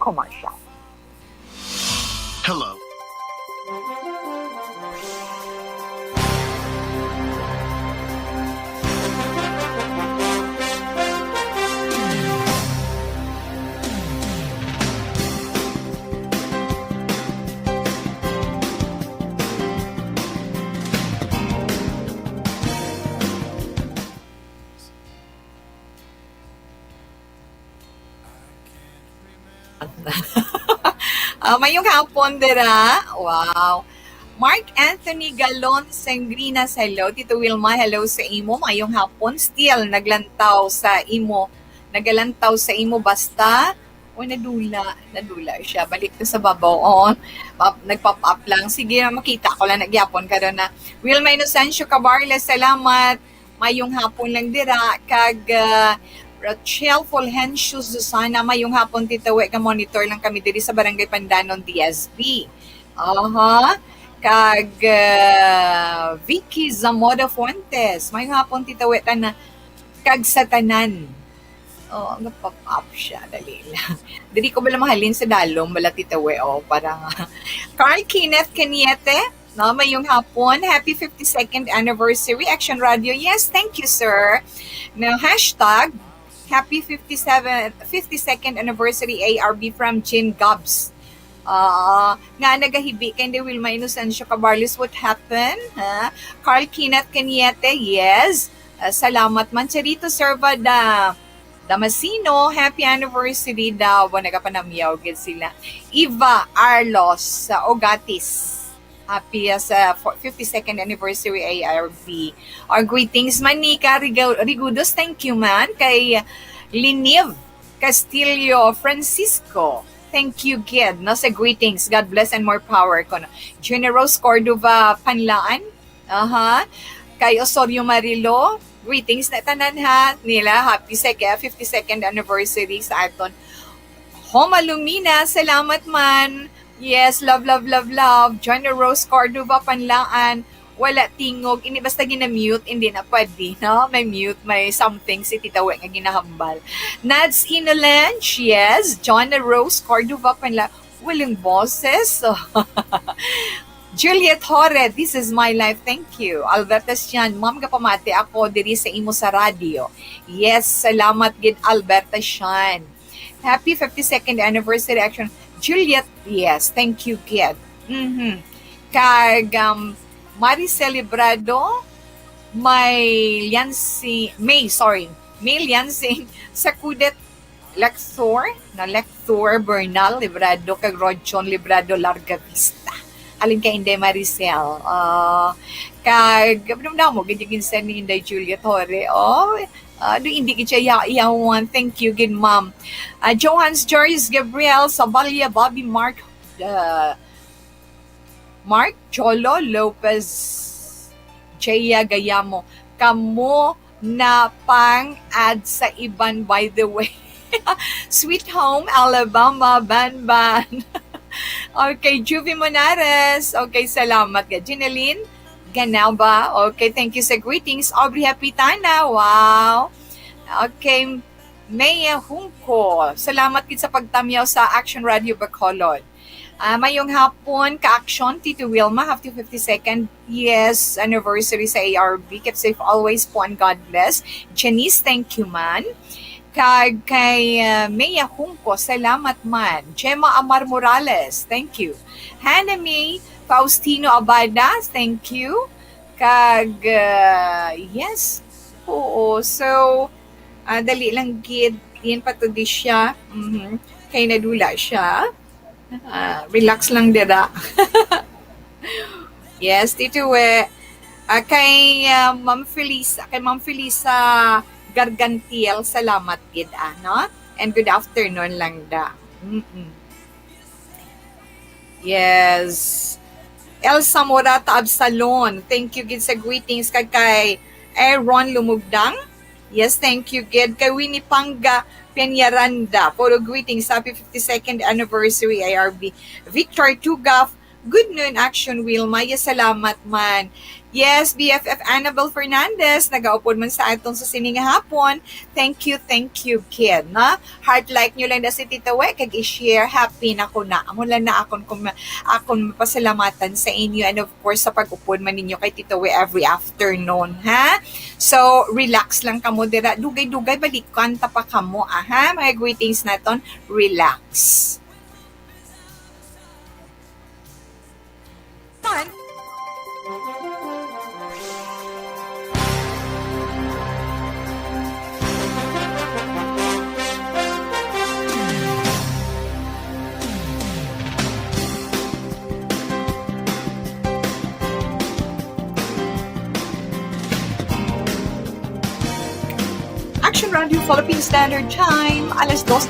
commercial. Hello. Ah, mayong hapon dira. Wow. Mark Anthony Galon Sangrinas, hello. Tito Wilma, hello sa imo. Mayong hapon. Still naglantaw sa imo. Nagalantaw sa imo basta. O, nadula, nadula siya. Balik to sa babaw. Oo. Pap-, nag-pop up lang. Sige, makita ko lang na gyapon karon na. Wilma Inocencio Cabarles, salamat. Mayong hapon lang dira. Kag, ah, Rachel Fulgencio Susana, mayong hapon, Tita We, ka-monitor lang kami diri sa Barangay Pandanon, D S B. Aha. Kag, ah, Vicky Zamora Fuentes, mayong hapon, Tita We, tana-, kag sa tanan. Oh, nag-pop up siya. Dali lang. Dili ko bala mahalin sa dalom, bala, Tita We, oh, parang, Carl Kenneth Cañete, no, mayong hapon. Happy fifty-second anniversary, Action Radio. Yes, thank you, sir. Now, hashtag, happy fifty-seven, fifty-second anniversary, A R B from Jean Gabs. Ah, nga nagahibi kay Wilma Inocencio Cabarles, what happened? Ha? Carl Kenneth Cañete, yes. Ah, salamat man. Charito Serva da Damasino, happy anniversary daw. Wa, nagapanamyaw gid sila. Eva Arlos sa Ogatis. Happy, uh, sa fo-, fifty-second anniversary A R B. Our greetings man ni Ka Riga-, Rigudos, thank you man. Kay Liniv Castillo Francisco, thank you gid, no, sa greetings. God bless and more power, kuno. Jenny Rose Cordova Panlaan, aha. Kay Osorio Marilo, greetings na tanan, ha, nila. Happy sec-, fifty-second anniversary sa aton. Homa Lumina, salamat man. Yes, love, love, love, love. Joanna Rose Cordova Panlaan, wala tingog. Ini basta gina-mute, hindi na pwede, no? May mute, may something si Tita We nga ginahambal. Nads Inolench, yes. Joanna Rose Cordova Panlaan, walang boses. Juliet Hore, this is my life. Thank you. Alberta Sian, ma'am, gapamati ako diri sa imo sa radyo. Yes, salamat gid, Alberta Sian. Happy fifty-second anniversary, Action. Juliet, yes, thank you, kid. Mhm. Kag, um, Maricel Librado, may Liansi-, May, sorry, May Liansing, Sakudet Lector, na Lector Bernal Librado, kag Rodjon Librado Larga Vista. Halin kay Inday Maricel. Ah, kag, ano mo, gid yung ginsan ni Inday Juliet Hore. Oh, ah, do hindi gid siya iya-, iyawan. Thank you, gid, ma'am. Ah, Johans Joyce Gabriel Sabalia, Bobby Mark, ah, Mark Jolo Lopez, Jaya Gayamo. Kamo na pang-add sa iban, by the way. Sweet Home, Alabama, Banban. Okay, Juvie Monares. Okay, salamat ka. Jeneline Ganaba. Okay, thank you sa greetings. Aubrey Hapitana. Wow. Okay, Maya Hungko. Salamat gid sa pagtamyaw sa Action Radio Bacolod. Ah, mayong hapon, ka-action, Tito Wilma, happy fifty-second, yes, anniversary sa A R B. Keep safe always po and God bless. Janice, thank you man. Kag kay, ah, Maya Hungko, salamat man. Gemma Amar Morales, thank you. Hannah May Faustino Abada, thank you. Kag, ah, yes, oo. So, ah, dali lang gid, yan pa to di siya. Mhm. Kay nadula siya. Ah, relax lang dira. Yes, Tito We. Ah, kay, ah, Ma'am Felisa, kay Ma'am Felisa Gargantiel, salamat gid, ah, no? And good afternoon lang da. Mm-mm. Yes. Elsa Morata Absalon, thank you gid sa greetings. Kag kay Aaron Lumugdang, yes, thank you gid. Kay Winnie Panga Peñaranda, puro greetings. Happy fifty-second anniversary, A R B. Victor Tugaf, Good noon, Action Wilma. Yes, salamat man. Yes, B F F Annabel Fernandez, nagaupod man sa aton sa sini nga hapon. Thank you, thank you, kid, no? Heart like nyo lang na si Tita We, kag i-share. Happy na ko na. Amo lang na akon, kum-, akon mapasalamatan sa inyo. And of course, sa pag-upod man ninyo kay Tita We every afternoon, ha? So, relax lang kamo dira. Dugay-dugay, balikan ta pa kamo, ah, ha? Mga greetings naton, relax. Action Radio Philippine Standard Time, alas dos.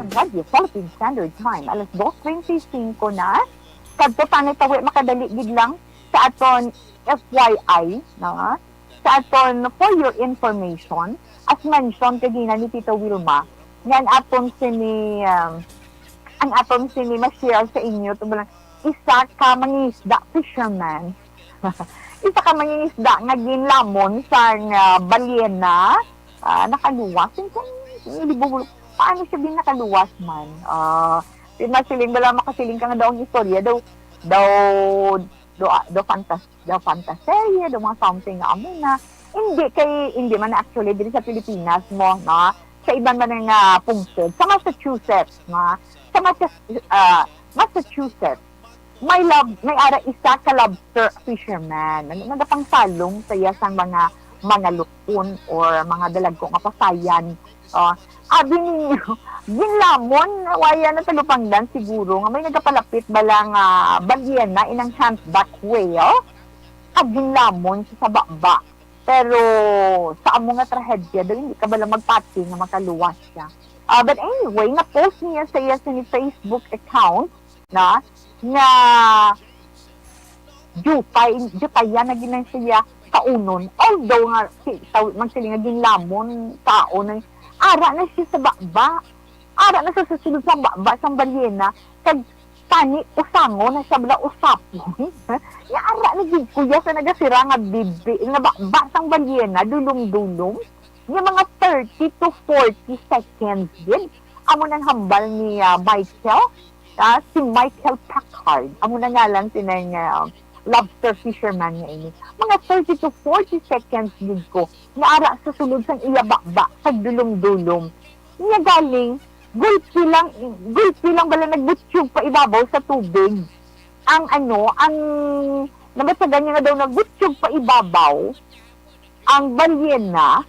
Ang Radyo Philippine Standard Time, alas dos twenty-cinco na. Kadto, Tano, tawi, makadali gid lang sa aton F Y I, no? Sa aton, for your information, as mentioned kagina ni Tita Wilma, nga ang aton sini, um, ang aton sini ma-share sa inyo, tungod lang, isa ka mangingisda, fisherman. Isa ka mangingisda nga ginlamon sang, ah, balyena, ah, nakaluwas. Yun kung, yung libubulok, paano siya din nakaluwas man? Ah, di ba, siling, wala makasiling ka nga daw ang istorya, daw, daw, daw, daw fantas-, daw fantasya, daw mga something nga amo na. Hindi kay, hindi man actually, diri sa Pilipinas mo, no? Sa iban man nga pungsod, sa Massachusetts, no? Sa Massas-, ah, Massachusetts, may lab-, may ara isa ka lobster fisherman. Nag-, nagapangsalong sa iya sang mga, mga lukon or mga dalagko nga pasayan. Oh, abi ninyo, ginlamon, waya na talupangdan siguro, nga may nagapalapit bala nga balyena, inang humpback whale, kag ginlamon siya sa baba. Pero sa amo nga trahedya, daw hindi ka bala magpati nga makaluwas siya. Ah, but anyway, na-post niya sa iya sa ni Facebook account na, nga dupay, dupay yan na ginang siya kaunon. Although nga, si, taw-, magsiling nga ginlamon, kaon, ang ara na siya sa baba. Ara na siya sa sulod sa baba, sang balyena. Kag tani, usangon na siya, bala, usapon. Nga ara na gid, kuya, sa nagasira nga bibi, nga baba sang balyena, dulom-dulom. Nga mga thirty to forty seconds gid. Amo nang hambal ni, ah, Michael, ah, si Michael Packard. Amo na ngalan sining, ah, lobster fisherman nga ini. Mga thirty to forty seconds gid ko nga ara sa sulod sang iya baba, kag dulom-dulom. Nga galing, gulpi lang, gulpi lang bala nagbutyog pa ibabaw sa tubig. Ang ano, ang nabatyagan niya nga daw nagbutyog pa ibabaw ang balyena,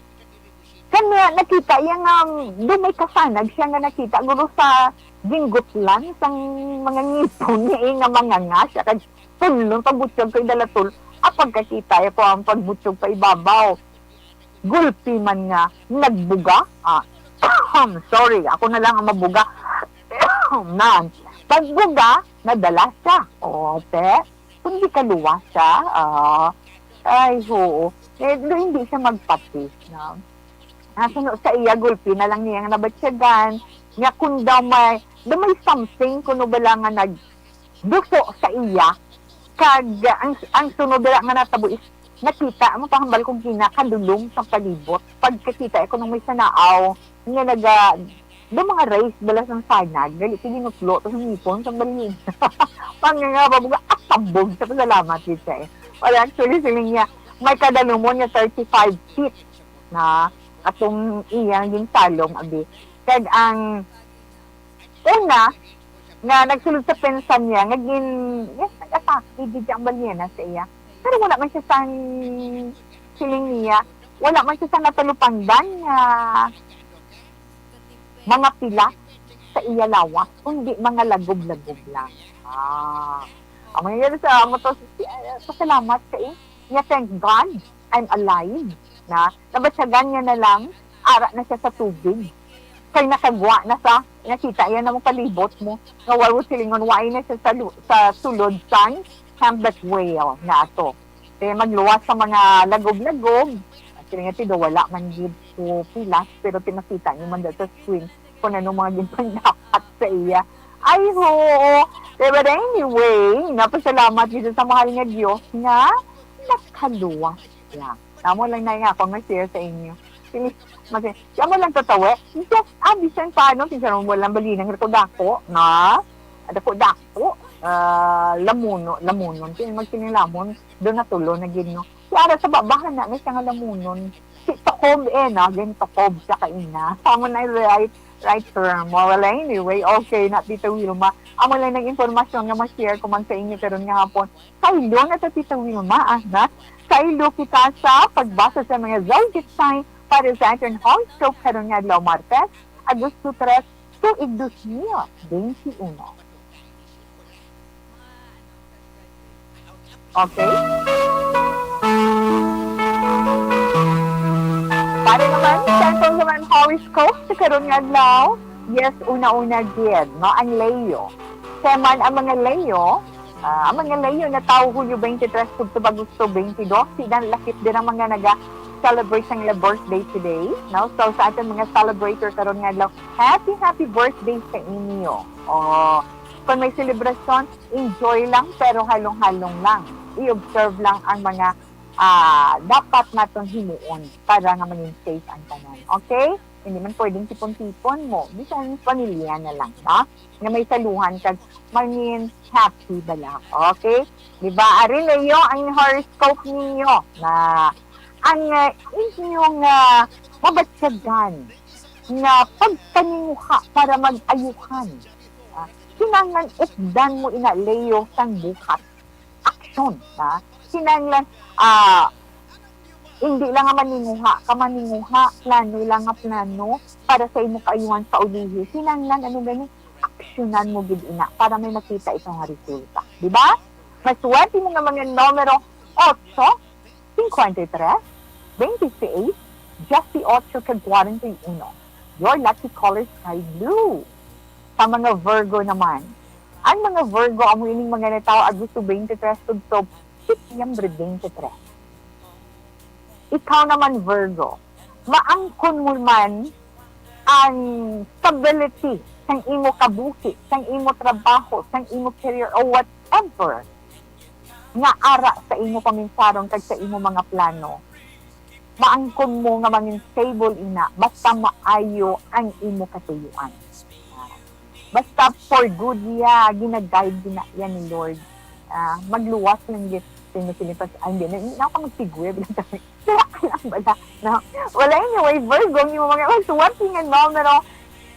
kanya nakita iya nga, um, daw may kasanag siya nga nakita, guro sa ginggutlan sang mga ngipon niya, eh, nga manganga siya, kag tulon pagbutyog kay dalatul, ah, pagkakita iya ko ang pagbutyog pa ibabaw. Gulpi man nga nagbuga, ah, sorry, ako na lang ang mabuga. Nan, pagbuga, nadala siya. O, te, kundi kaluwas siya. Ah, ay, oo. Eh, do hindi siya magpati, no? Ah, suno sa iya, gulpi na lang niya nga nabatyagan. Nga kung daw may, daw may something, kuno bala nga nagduso sa iya. Kag, ah, ang, ang sunod dira nga natabo is, nakita mo, pahambal kong ginakadulom sa palibot. Pagkakita ko nung may sanaaw, nga naga, do mga race bala sang sanag, gali ko ginutlo, tapos ngipon sa balin. Pangangaba mo nga, ah, sabog sa pasalamat gid siya, eh. Wala, actually, siling niya, may kadalumon nga thirty-five feet na atong iyang ginsalong, abi. Kag ang una, nga nagsulod sa pensa niya, nga gin-, yes, nag-atake gid ang balyena sa iya. Pero wala man siya sang, siling niya, wala man siya sang natalupangdan nga mga pilas sa iya lawas, kundi mga lagob-lagob lang. Ah. Ang mga yan sa amo to, si, ah, pasalamat sa iya. Niya, "Thank God, I'm alive." Na, nabatyagan niya na lang, ara na siya sa tubig. Kay nakagwa na sa, nakita yan ang palibot mo. Nga wala silingon, waay na siya sa, lu-, sa sulod sang humpback whale na ato. Kaya magluwas sa mga lagob-lagob. Actually, nga, tido, wala man gid ko pilas, pero ti makita niyo man dito sa screen kung ano mga ginpangdapat sa iya. Ay, ho. Pero anyway, napasalamat gid sa mahal nga Dios nga nakaluwas siya. Amo lang na nga ako nga share sa inyo. Sige, mas-, amo lang tatawa. Just, ah, bisan paano, kinsa mo lang balinang dako-dako, na? Dako-dako, ah, lamuno, lamunon. Kaya magkinilamon, doon natulo na gid, no? Kaya sa babahan na, may siya nga lamunon. Si Takob, eh, na, gin Takob siya kaina. Amo na right, right term. Well, anyway, okay na, Tita Wilma. Amo lang ang impormasyon nga ma-share ko man sa inyo karon nga hapon. Saylo na ta, Tita Wilma, ah, na? Saylo kita sa pagbasa sa mga zodiac sign para sa aton horoscope karon nga adlaw, Martes, Agosto tres, tuig dos mil bente uno. Okay? Para naman sa atong naman horoscope sa karon nga adlaw, yes, una-una gid, no, ang Leo. Kaya man ang mga Leo, ah, ang mga Leo na tawo Hulyo twenty-three tubtob Agosto twenty-two, silang lakip din ang mga naga-celebrate sang ila birthday today, no? So, sa ating mga celebrator karon nga adlaw, happy, happy birthday sa inyo. Oh, kung may selebrasyon, enjoy lang, pero halong-halong lang. I-observe lang ang mga ah, dapat naton himuon para nga mangin safe ang tanan. Okay? Hindi man pwedeng tipon-tipon mo. Bisan pamilya na lang, no? Nga may saluhan kag mangin happy bala. Okay? Di ba? Ari na iyo ang horoscope ninyo na ang, ah, inyong, ah, mabatyagan nga pagpaninguha para mag-ayuhan. Ah, kinahanglan updan mo ina, Leo, sang buhat. Aksyon, ha? Kinahanglan, ah, hindi lang nga maninguha ka, maninguha, plano lang nga plano para sa imo kaayuhan sa ulihi. Kinahanglan, ano gani, aksyonan mo gid ina para may makita ikaw nga resulta. Di ba? Maswerte mo nga mga numero otso, cincuenta y tres, veintiséis, dieciocho, kag cuarenta y uno. Your lucky color sky blue. Sa mga Virgo naman, ang mga Virgo, amo ining mga natawo Agosto twenty-three tubtob Setyembre twenty-three. Ikaw naman, Virgo, maangkon mo man ang stability sang imo kabuhi, sang imo trabaho, sang imo career, o whatever nga ara sa imo paminsaron kag sa imo mga plano. Maangkon mo nga mangin stable ina, basta maayo ang imo katuyuan. Basta for good iya, gina-guide gina iya ni Lord. Ah, magluwas lang gid. Sino sini pas, ay, hindi na, hindi na ako magsigwib. Wala ka lang bala. No? Wala, anyway, Virgo, ang imo mga maswerte nga numero,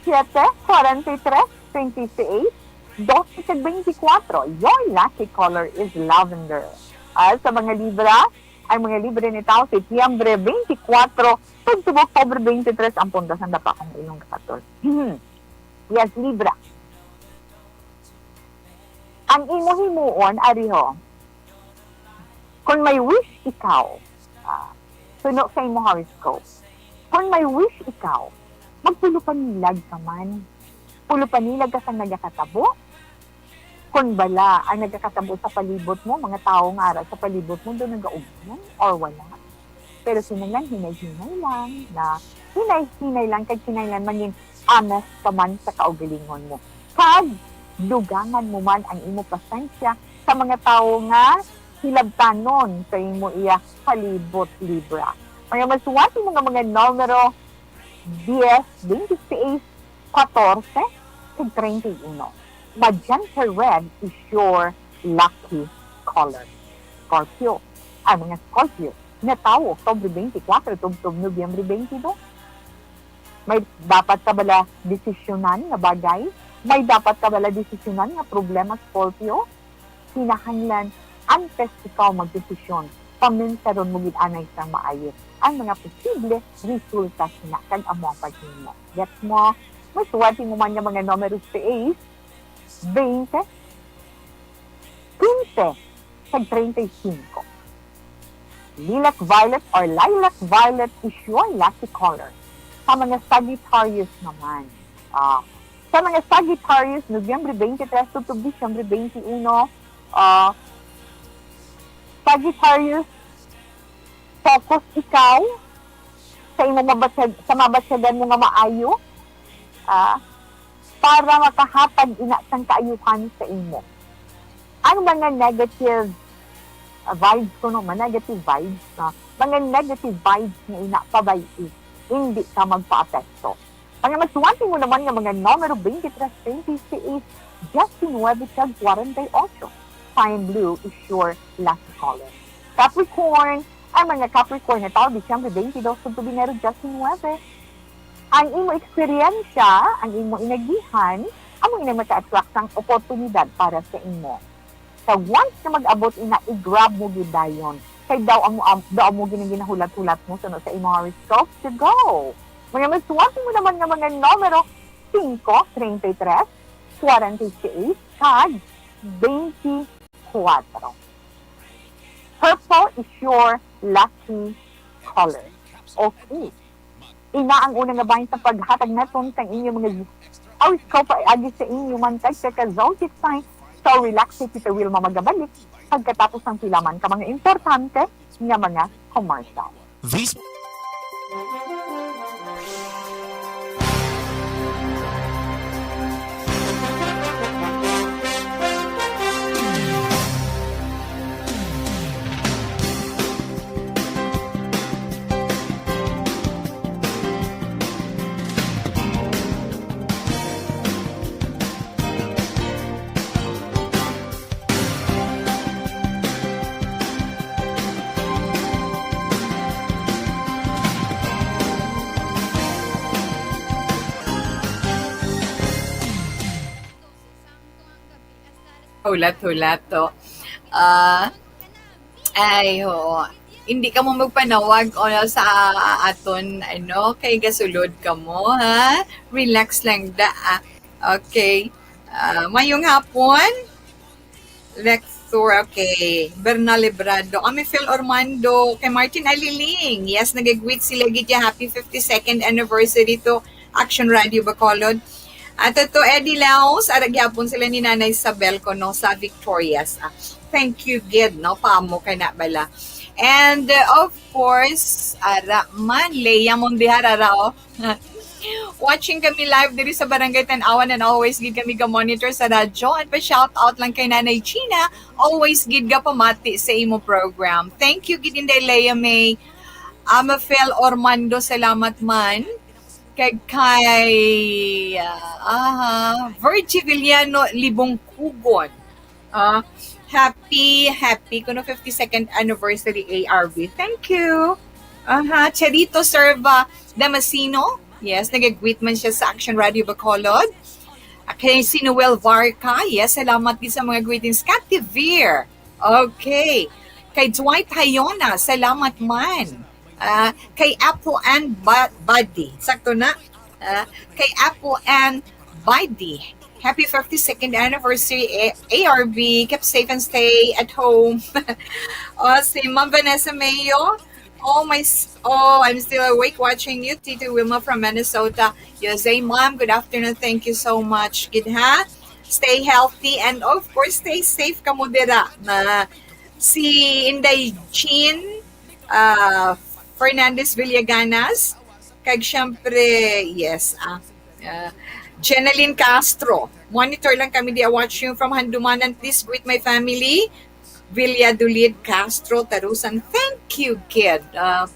siete, forty-three, twenty-eight, doce, kag twenty-four. Your lucky color is lavender. Ah, sa mga Libra, ang mga Libra natawo Setyembre twenty-four, tubtob Oktubre twenty-three, ang punta sang dapa kang ilong katol. Yes, Libra. Ang imo himuon, ari ho, kung may wish ikaw, ah, suno sa imo horoscope, kung may wish ikaw, magpulupanilag ka man. Pulupanilag ka sa nagakatabo. Kung bala ang nagakatabo sa palibot mo, mga tawo nga ara sa palibot mo, doon nagaugmon or wala. Pero kinahanglan hinay-hinay lang, na hinay-hinay lang, kag kinahanglan mangin honest ka man sa kaugalingon mo. Kag dugangan mo man ang imo pasensya sa mga tawo nga hilabtanon sa imo iya palibot, Libra. Mga maswerte mo nga mga numero, dies, twenty-six, katorse, kag treinta y uno. Magenta red is your lucky color. Scorpio. Ang mga Scorpio, natawo Oktubre twenty-four tubtob Nobyembre twenty-two. May dapat ka bala desisyonan nga bagay? May dapat ka bala desisyonan nga problema, Scorpio? Kinahanglan, antes ikaw magdesisyon, paminsaron mo gid anay sang maayo ang mga posible resulta sina kag amo ang paghimo. Gets mo? Maswerte mo man nga mga numero seis, veinte, quince, kag treinta y cinco. Lilac violet or lilac violet is your lucky color. Sa mga Sagittarius naman, ah, sa mga Sagittarius, Nobyembre twenty-three tubtob Disyembre twenty-uno, ah, Sagittarius, focus ikaw sa imo mabatyag-, sa mabatyagan mo nga maayo, ah, para makahatag ina sang kaayuhan sa imo. Ang mga negative, ah, vibes, kuno man negative vibes, no? Mga negative vibes nga ina, pabay-i, hindi ka magpaapekto. Mga maswerte mo naman nga mga numero twenty-three, twenty-six, diecinuebe, kag cuarenta y ocho. Fine blue is your lucky color. Capricorn, ang mga Capricorn natawo Disyembre twenty-dos tubtob Enero diecinuebe. Ang imo eksperyensya, ang imo inagihan, amo ina maka-attract sang oportunidad para sa imo. Kag once nga mag-abot ina, i-grab mo gid dayon. Kay daw amo, am-, daw amo gid ang ginahulat-hulat mo suno sa imo horoscope. So go! Mga maswerte mo naman nga mga numero, singko, treinta y tres, cuarenta y seis, kag twenty-four. Purple is your lucky color. Okay. Ina ang una nga bahin sa paghatag naton sang inyo mga horoscope agi sa inyo man kag sa ka zodiac sign. So, relax si Tita Wilma magabalik pagkatapos sang pila man ka mga importante nga mga commercial. This Hulat-hulat to. Ah, ay, oo. Hindi ka mo magpanawag o sa aton, ano, kay gasulod ka mo, ha? Relax lang da, ah. Okay. Ah, mayong hapon. Lector, okay. Bernal Librado. Kami Phil Ormando, kay Martin Aliling. Yes, nag-greet sila gid ya. Happy fifty-second anniversary to Action Radio Bacolod. At to Eddie Laos, ara gyapon sila ni Nanay Isabel ko, no, sa Victorias. Ah, thank you gid, no, paamo ka na bala. And, uh, of course, ara man, Leia Mondihar, ara, oh. Watching kami live diri sa Barangay Tanawan, and always gid kami ga-monitor sa radyo. And pa-shout out lang kay Nanay Gina, always gid gapamati sa imo program. Thank you gid, Inday Leia May. Amafel Ormando, salamat man. Kay, kay, ah, aha, Virgie Villano Libongkugon. Ah, happy, happy kuno fifty-second anniversary, A R B. Thank you. Aha, Cherito Serva Damasino. Yes, nag-greet man siya sa Action Radio Bacolod. Ah, kay si Noel Varca, yes, salamat gid sa mga greetings. Cathy Veer, okay. Kay Dwight Hayona, salamat man. Ah, kay Apo and Ba-, Buddy, sakto na? Ah, kay Apo and Buddy, happy fifty-second anniversary, A-, A R B. Keep safe and stay at home. Oh, si Ma'am Vanessa Mayo. Oh, my s-, oh, I'm still awake watching you, Tito Wilma from Minnesota. Jose, Ma'am, good afternoon. Thank you so much. Gid, ha? Stay healthy and, of course, stay safe kamo dira. Na si Inday Jean, ah, Fernandez Villaganas, kag syempre, yes, ah, ah, Jeneline Castro. Monitor lang kami di, watching from Handumanan. Please greet my family. Valladolid, Castro, Tarusan. Thank you, kid. Ah,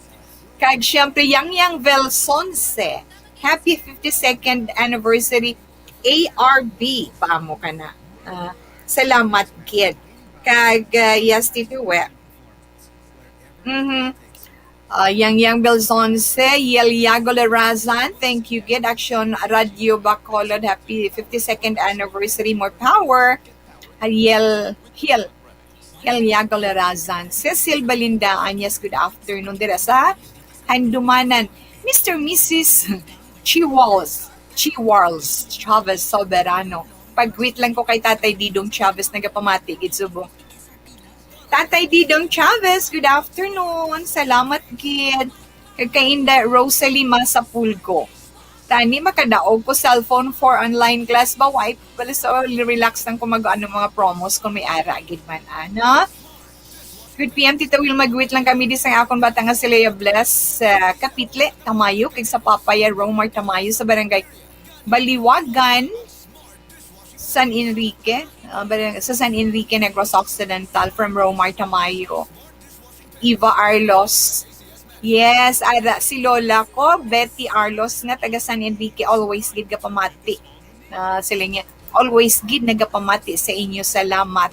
kag syempre, Yang Yang Velsonse. Happy fifty-second anniversary, A R B. Paamo ka na. Ah, salamat, kid. Kag, ah, yes, Tito We. Mhm. Ah, Yang Yang Belzonce, Yel Yago Larazan, thank you gid. Action Radio Bacolod, happy fifty-second anniversary, more power. Ah, Yel, Yel, Yel Yago Larazan. Cecil Balinda Anyas, good afternoon. Dira sa Handumanan, Mister Missus Chiwals, Chiwals Chavez Soberano. Pag-greet lang ko kay Tatay Didong Chavez, nagapamati gid subong. Tatay Didong Chavez, good afternoon. Salamat gid. Kag kay Inday Rosalie Masapulgo. Tani, makadaog ko cellphone for online class ba? Why? Pala, so, relax lang ko mag-, ano, mga promos kung may ara gid man, ano? Good P M, Tita Will, mag-greet lang kami di sa akon bata nga si Lea Bless, sa Kapitle, Tamayo, kag sa Papa ya, Romar Tamayo, sa Barangay Baliwagan, San Enrique, ah, Barang-, sa San Enrique, Negros Occidental, from Romar Tamayo. Eva Arlos. Yes, ara si lola ko, Betty Arlos, nga taga San Enrique, always gid gapamati. Ah, sila niya, always gid nagapamati sa inyo. Salamat.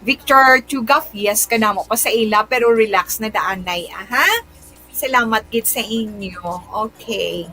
Victor Tugaf, yes, kanamo pa sa ila, pero relax na daanay, aha. Salamat gid sa inyo. Okay.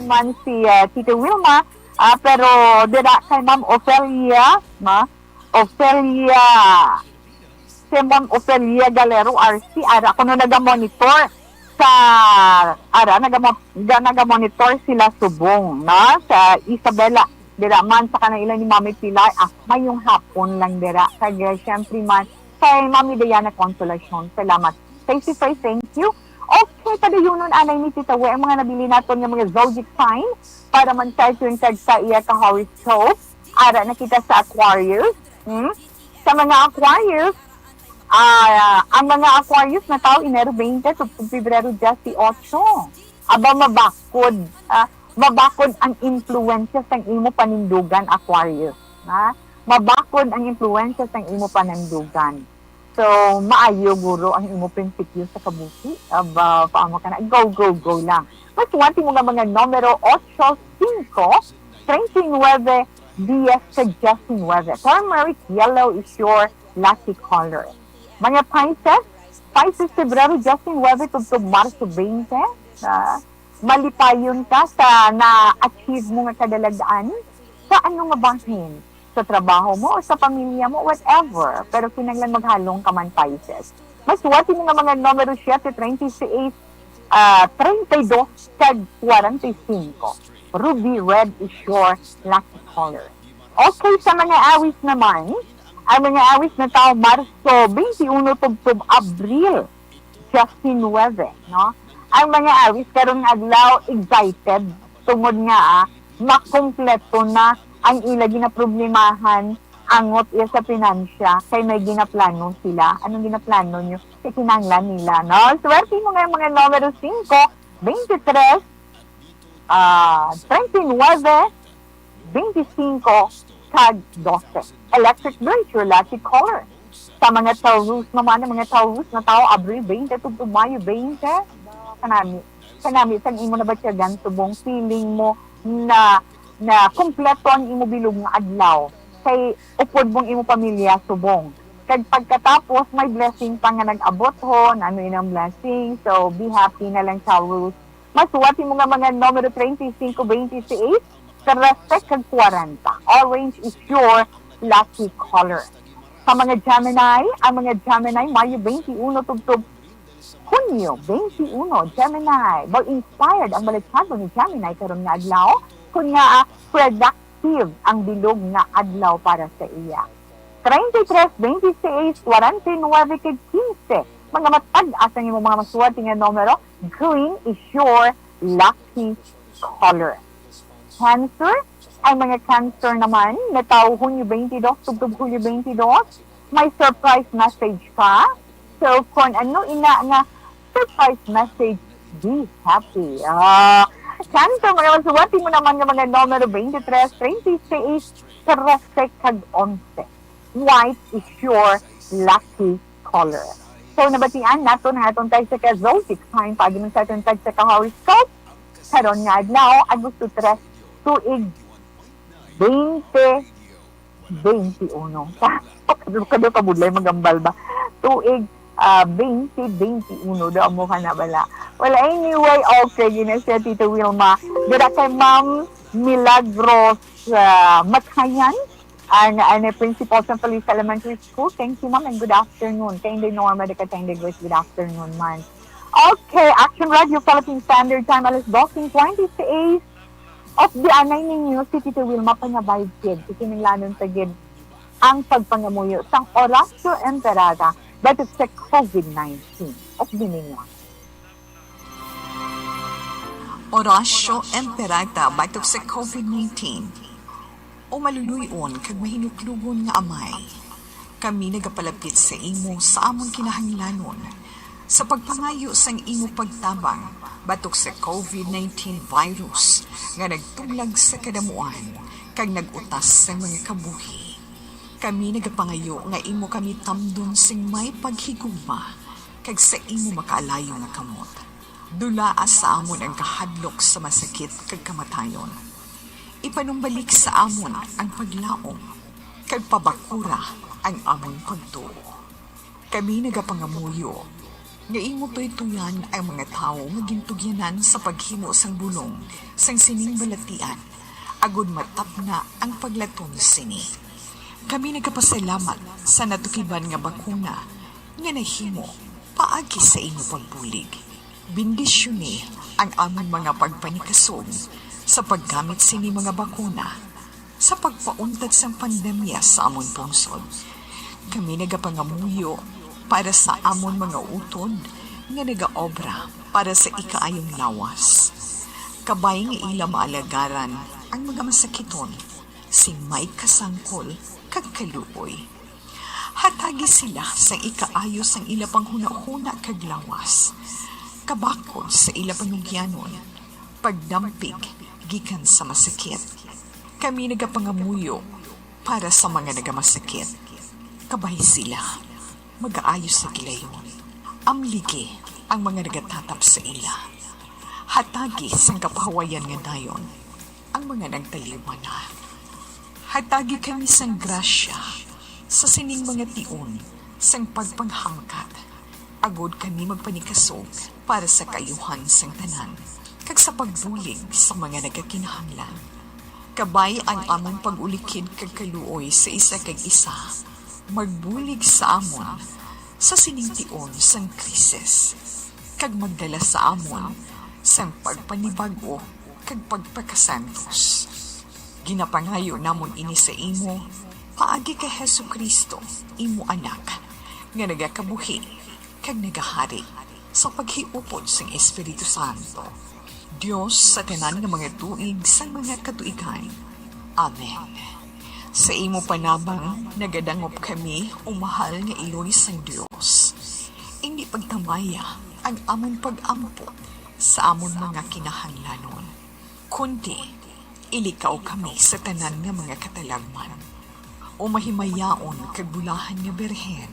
man si, ah, Tito Wilma, ah, pero dira kay Ma'am Ofelia, ma? Ofelia, si Ma'am Ofelia Galero R C, ara kuno naga-monitor sa, ara, nagamo-, ga-, naga-monitor sila subong, no? Sa Isabela, dira man sa kanang ila ni Mami Pilar, ah, mayong hapon lang dira. Kag, eh, syempre man, kay Mami Diana Consolacion, salamat. Face to face, thank you. Okay, padayunon anay ni Tita We ang mga nabili naton nga mga zodiac sign para man sa aton kag sa iya ka horoscope. Ara na kita sa Aquarius. Hmm? Sa mga Aquarius, ah, ang mga Aquarius na tawo Enero twenty tubtob Pebrero diyes otso. Aba, mabakod, ah, mabakod ang impluwensya sang imo panindugan, Aquarius. Ha? Mabakod ang impluwensya sang imo panindugan. So, maayo guro ang imo prinsipyo sa kabuhi. Aba, paamo ka na. Go, go, go lang. Masuwat mo nga mga numero otso, singko, treinta y nueve, diez, kag diecinueve. Turmeric yellow is your lucky color. Mga Pisces, Pisces, Febrero diecinueve tubtob Marso twenty. Ah, malipayon ka sa na-achieve mo nga kadalag-an sa ano nga bahin, sa trabaho mo o sa pamilya mo, whatever. Pero kinahanglan maghalong ka man, Pisces. Masuwat mo nga mga numero siete, treinta y seis, ah, treinta y dos, kag kwarenta y cinco. Ruby red is your lucky color. Okay, sa mga Awis naman, ang mga Awis na tawo Marso twenty-one tubtob Abril diecinueve, no? Ang mga Awis karon nga adlaw excited tungod nga, ah, makumpleto na ang ila ginaproblemahan angot iya sa pinansya, kay may ginaplano sila. Anong ginaplano nyo? Kay kinahanglan nila, no? Swerte mo nga mga numero singko, twenty-three, ah, treinta y nueve, twenty-cinco, kag doce. Electric blue is your lucky color. Sa mga Taurus naman, ang mga Taurus na tawo, Abril twenty tubtob Mayo twenty, kanami, kanami sang imo nabatyagan subong, feeling mo na, na kumpleto ang imo bilog nga adlaw. Kay upod mong imo pamilya subong. Kag pagkatapos, may blessing pa nga nag-abot ho, na ano inang blessing. So, be happy na lang, Taurus. Masuwat mo nga mga numero treinta y cinco, twenty-eight, trese, kag kwarenta. Orange is your lucky color. Sa mga Gemini, ang mga Gemini, Mayo twenty-one tubtob Hunyo twenty-one, Gemini. Ba, inspired ang balatyagon ni Gemini karon nga adlaw. Kun nga, ah, productive ang bilog nga adlaw para sa iya. Treinta y tres, veintiséis, cuarenta y nueve, kag quince. Mga matag-as ang imong mga masuwat nga numero. Green is your lucky color. Cancer, ang mga Cancer naman, nga tawo Hunyo twenty-two tubtob Hulyo twenty-two, may surprise message ka. So, kung ano ina nga surprise message, be happy. Ah, Cancer, mga masuwat mo naman nga mga numero twenty-three, twenty-six, trese, kag onse. White is your lucky color. So, nabatian nato na atong tagsa ka zodiac sign, paagi man sa atong tagsa ka horoscope. Karon nga adlaw, Agosto tres, tuig twenty twenty-one. Kado, kado ka budlay magambal ba? Tuig, ah, twenty twenty-one, do amo ka na bala. Well, anyway, okay, gina siya, Tito Wilma. Dira kay Ma'am Milagros, ah, Matayan, ang, ang principal sa Feliz Elementary School. Thank you, ma'am, and good afternoon. Kay Inday Norma, dira kay Inday Grace, good afternoon, man. Okay, Action Radio Philippine Standard Time, alas dos twenty-six of the anay ninyo, si Tito Wilma Pangabayad Kid, ikininglanon sa gid ang pagpangamuyo sang Oratio Imperata batok sa COVID nineteen. Of the ninyo. Oratio Imperata batok sa COVID nineteen. O maluloy-on kag mahinuklogon nga Amay, kami nagapalapit sa imo sa amon kinahanglanon, sa pagpangayo sang imo pagtabang batok sa COVID nineteen virus nga nagtuglag sa kadamuan kag nag-utas sa mga kabuhi. Kami nagapangayo nga imo kami tamdon sing may paghigugma kag sa imo makaalayo nga kamot. Dulaa sa amon ang kahadlok sa masakit kag kamatayon. Ipanumbalik sa amon ang paglaom, kag pabakura ang amon pagtuo. Kami nagapangamuyo nga imo tuytoyan ang mga tawo nga gintugyanan sa paghimo sang bulong sang sining balatian, agod matapna ang paglaton sini. Kami nagapasalamat sa natukiban nga bakuna nga nahimo paagi sa imo pagbulig. Bendisyoni ang amon mga pagpanikasog sa paggamit sini mga bakuna sa pagpauntat sang pandemya sa amon pungsod. Kami nagapangamuyo para sa amon mga utod nga nagaobra para sa ikaayong lawas. Kabay nga ila maalagaran ang mga masakiton sing may kasangkol kag kaluoy. Hatagi sila sang ikaayo sang ila panghunahuna kag lawas, kabakod sa ila panugyanon, pagdampig gikan sa masakit. Kami nagapangamuyo para sa mga nagamasakit. Kabay sila magaayo sa gilayon. Amligi ang mga nagatatap sa ila. Hatagi sang kapahuwayan nga dayon ang mga nagtaliwan na. Hatagi kami sang grasya sa sining mga tion sang pagpanghangkat, agod kami magpanikasog para sa kaayuhan sang tanan, kag sa pagbulig sa mga nagakinahanglan. Kabay ang amon pag-ulikid kag kaluoy sa isa kag isa, magbulig sa amon sa sining tion sang krisis, kag magdala sa amon sang pagpanibag-o kag pagpakasantos. Ginapangayo namon ini sa imo paagi kay Jesu-Cristo, imo Anak, nga nagakabuhi kag nagahari sa paghiupod sang Espiritu Santo, Dios sa tanan nga mga tuig sang mga katuigan. Amen. Sa imo panabang nagadangop kami, o mahal nga Iloy sang Dios. Indi pagtamaya ang amon pag-ampo sa amon mga kinahanglanon, kundi ilikaw kami sa tanan nga mga katalagman, o mahimayaon kag bulahan nga Birhen.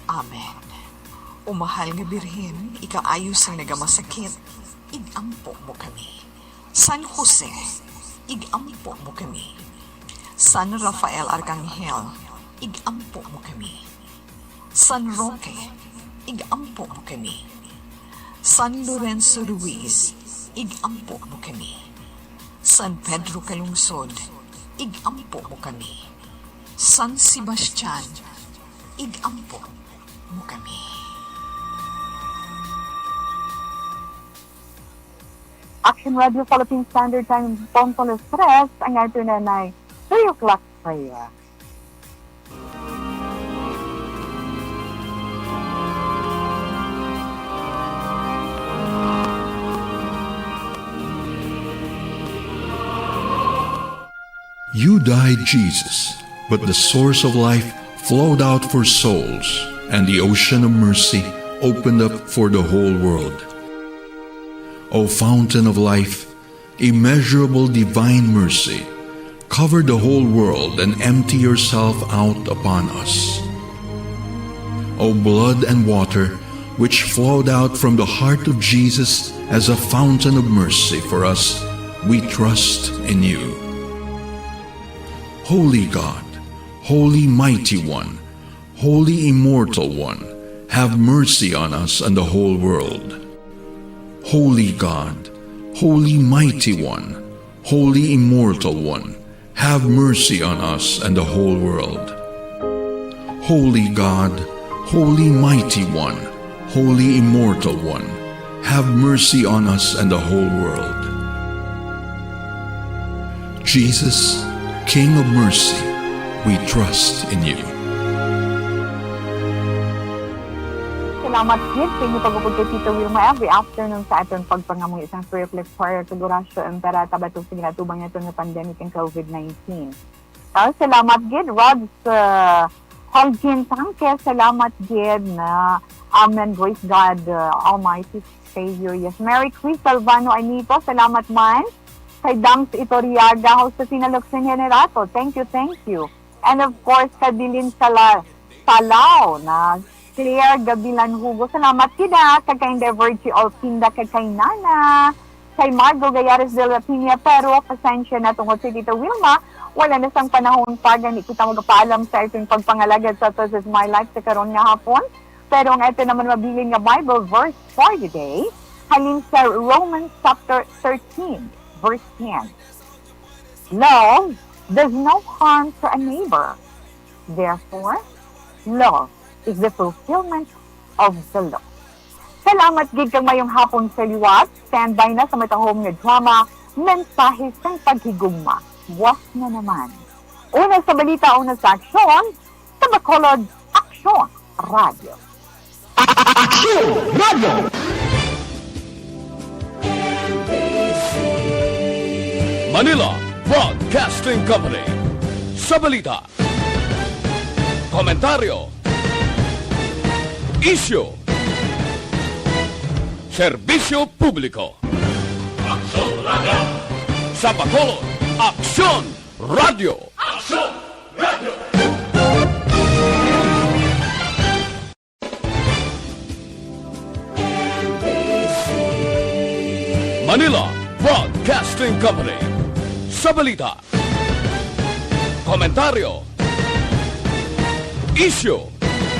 Amen. O mahal nga Birhen, ikaayo sang nagamasakit, ig-ampo mo kami. San Jose, ig-ampo mo kami. San Rafael Arcangel, ig-ampo mo kami. San Roque, ig-ampo mo kami. San Lorenzo Ruiz, ig-ampo mo kami. San Pedro Calungsod, ig-ampo mo kami. San Sebastian, ig-ampo mo kami. Action Radio Philippine Standard Time, punto alas tres, ang ato na nay three o'clock pa iya. You died, Jesus, but the source of life flowed out for souls, and the ocean of mercy opened up for the whole world. O fountain of life, immeasurable divine mercy, cover the whole world and empty yourself out upon us. O blood and water, which flowed out from the heart of Jesus as a fountain of mercy for us, we trust in you. Holy God, Holy Mighty One, Holy Immortal One, have mercy on us and the whole world. Holy God, Holy Mighty One, Holy Immortal One, have mercy on us and the whole world. Holy God, Holy Mighty One, Holy Immortal One, have mercy on us and the whole world. Jesus, King of mercy, we trust in you. Salamat gid sa inyo pag-upod kay Tita Wilma every afternoon sa aton pagpangamuyo sang three o'clock prayer kag Oratio Imperata batok sa ginatubang naton nga pandemic ang COVID nineteen. Ah, salamat gid, Rods, uh, Holgin Tangke, salamat gid na Amen, praise God, uh, Almighty Savior. Yes, Mary Chris Salvano Anito, salamat man. Kay Dams Itoriaga, Josefina Luxin Generato, thank you, thank you. And of course, kay Bilin Sala, Salao na Claire Gabilan Hugo. Salamat gid ha, kag kay Endeavor G. Olpinda, kag kay Nana, kay Margo Gayares de la Piña, pero pasensya na tungod si Tita Wilma, wala na sang panahon pa gani kita magapaalam sa aton pagpangalagad sa This Is My Life sa karon nga hapon. Pero ang aton naman mabilin nga Bible verse for the day, halin sa Romans chapter thirteen, verse ten. Love does no harm to a neighbor. Therefore, love is the fulfillment of the law. Salamat gid kag mayong hapon sa liwat. Standby na sa matahom nga drama, Mensahe sang Paghigugma. Buwas na naman. Una sa balita, una sa aksyon, sa Bacolod Aksyon Radio. Aksyon Radio! Manila Broadcasting Company. Sa balita, komentaryo, isyu, serbisyo publiko. Aksyon Radio. Sa Bacolod, Aksyon Radio. Aksyon Radio. Manila Broadcasting Company. Sa balita, komentaryo, isyu,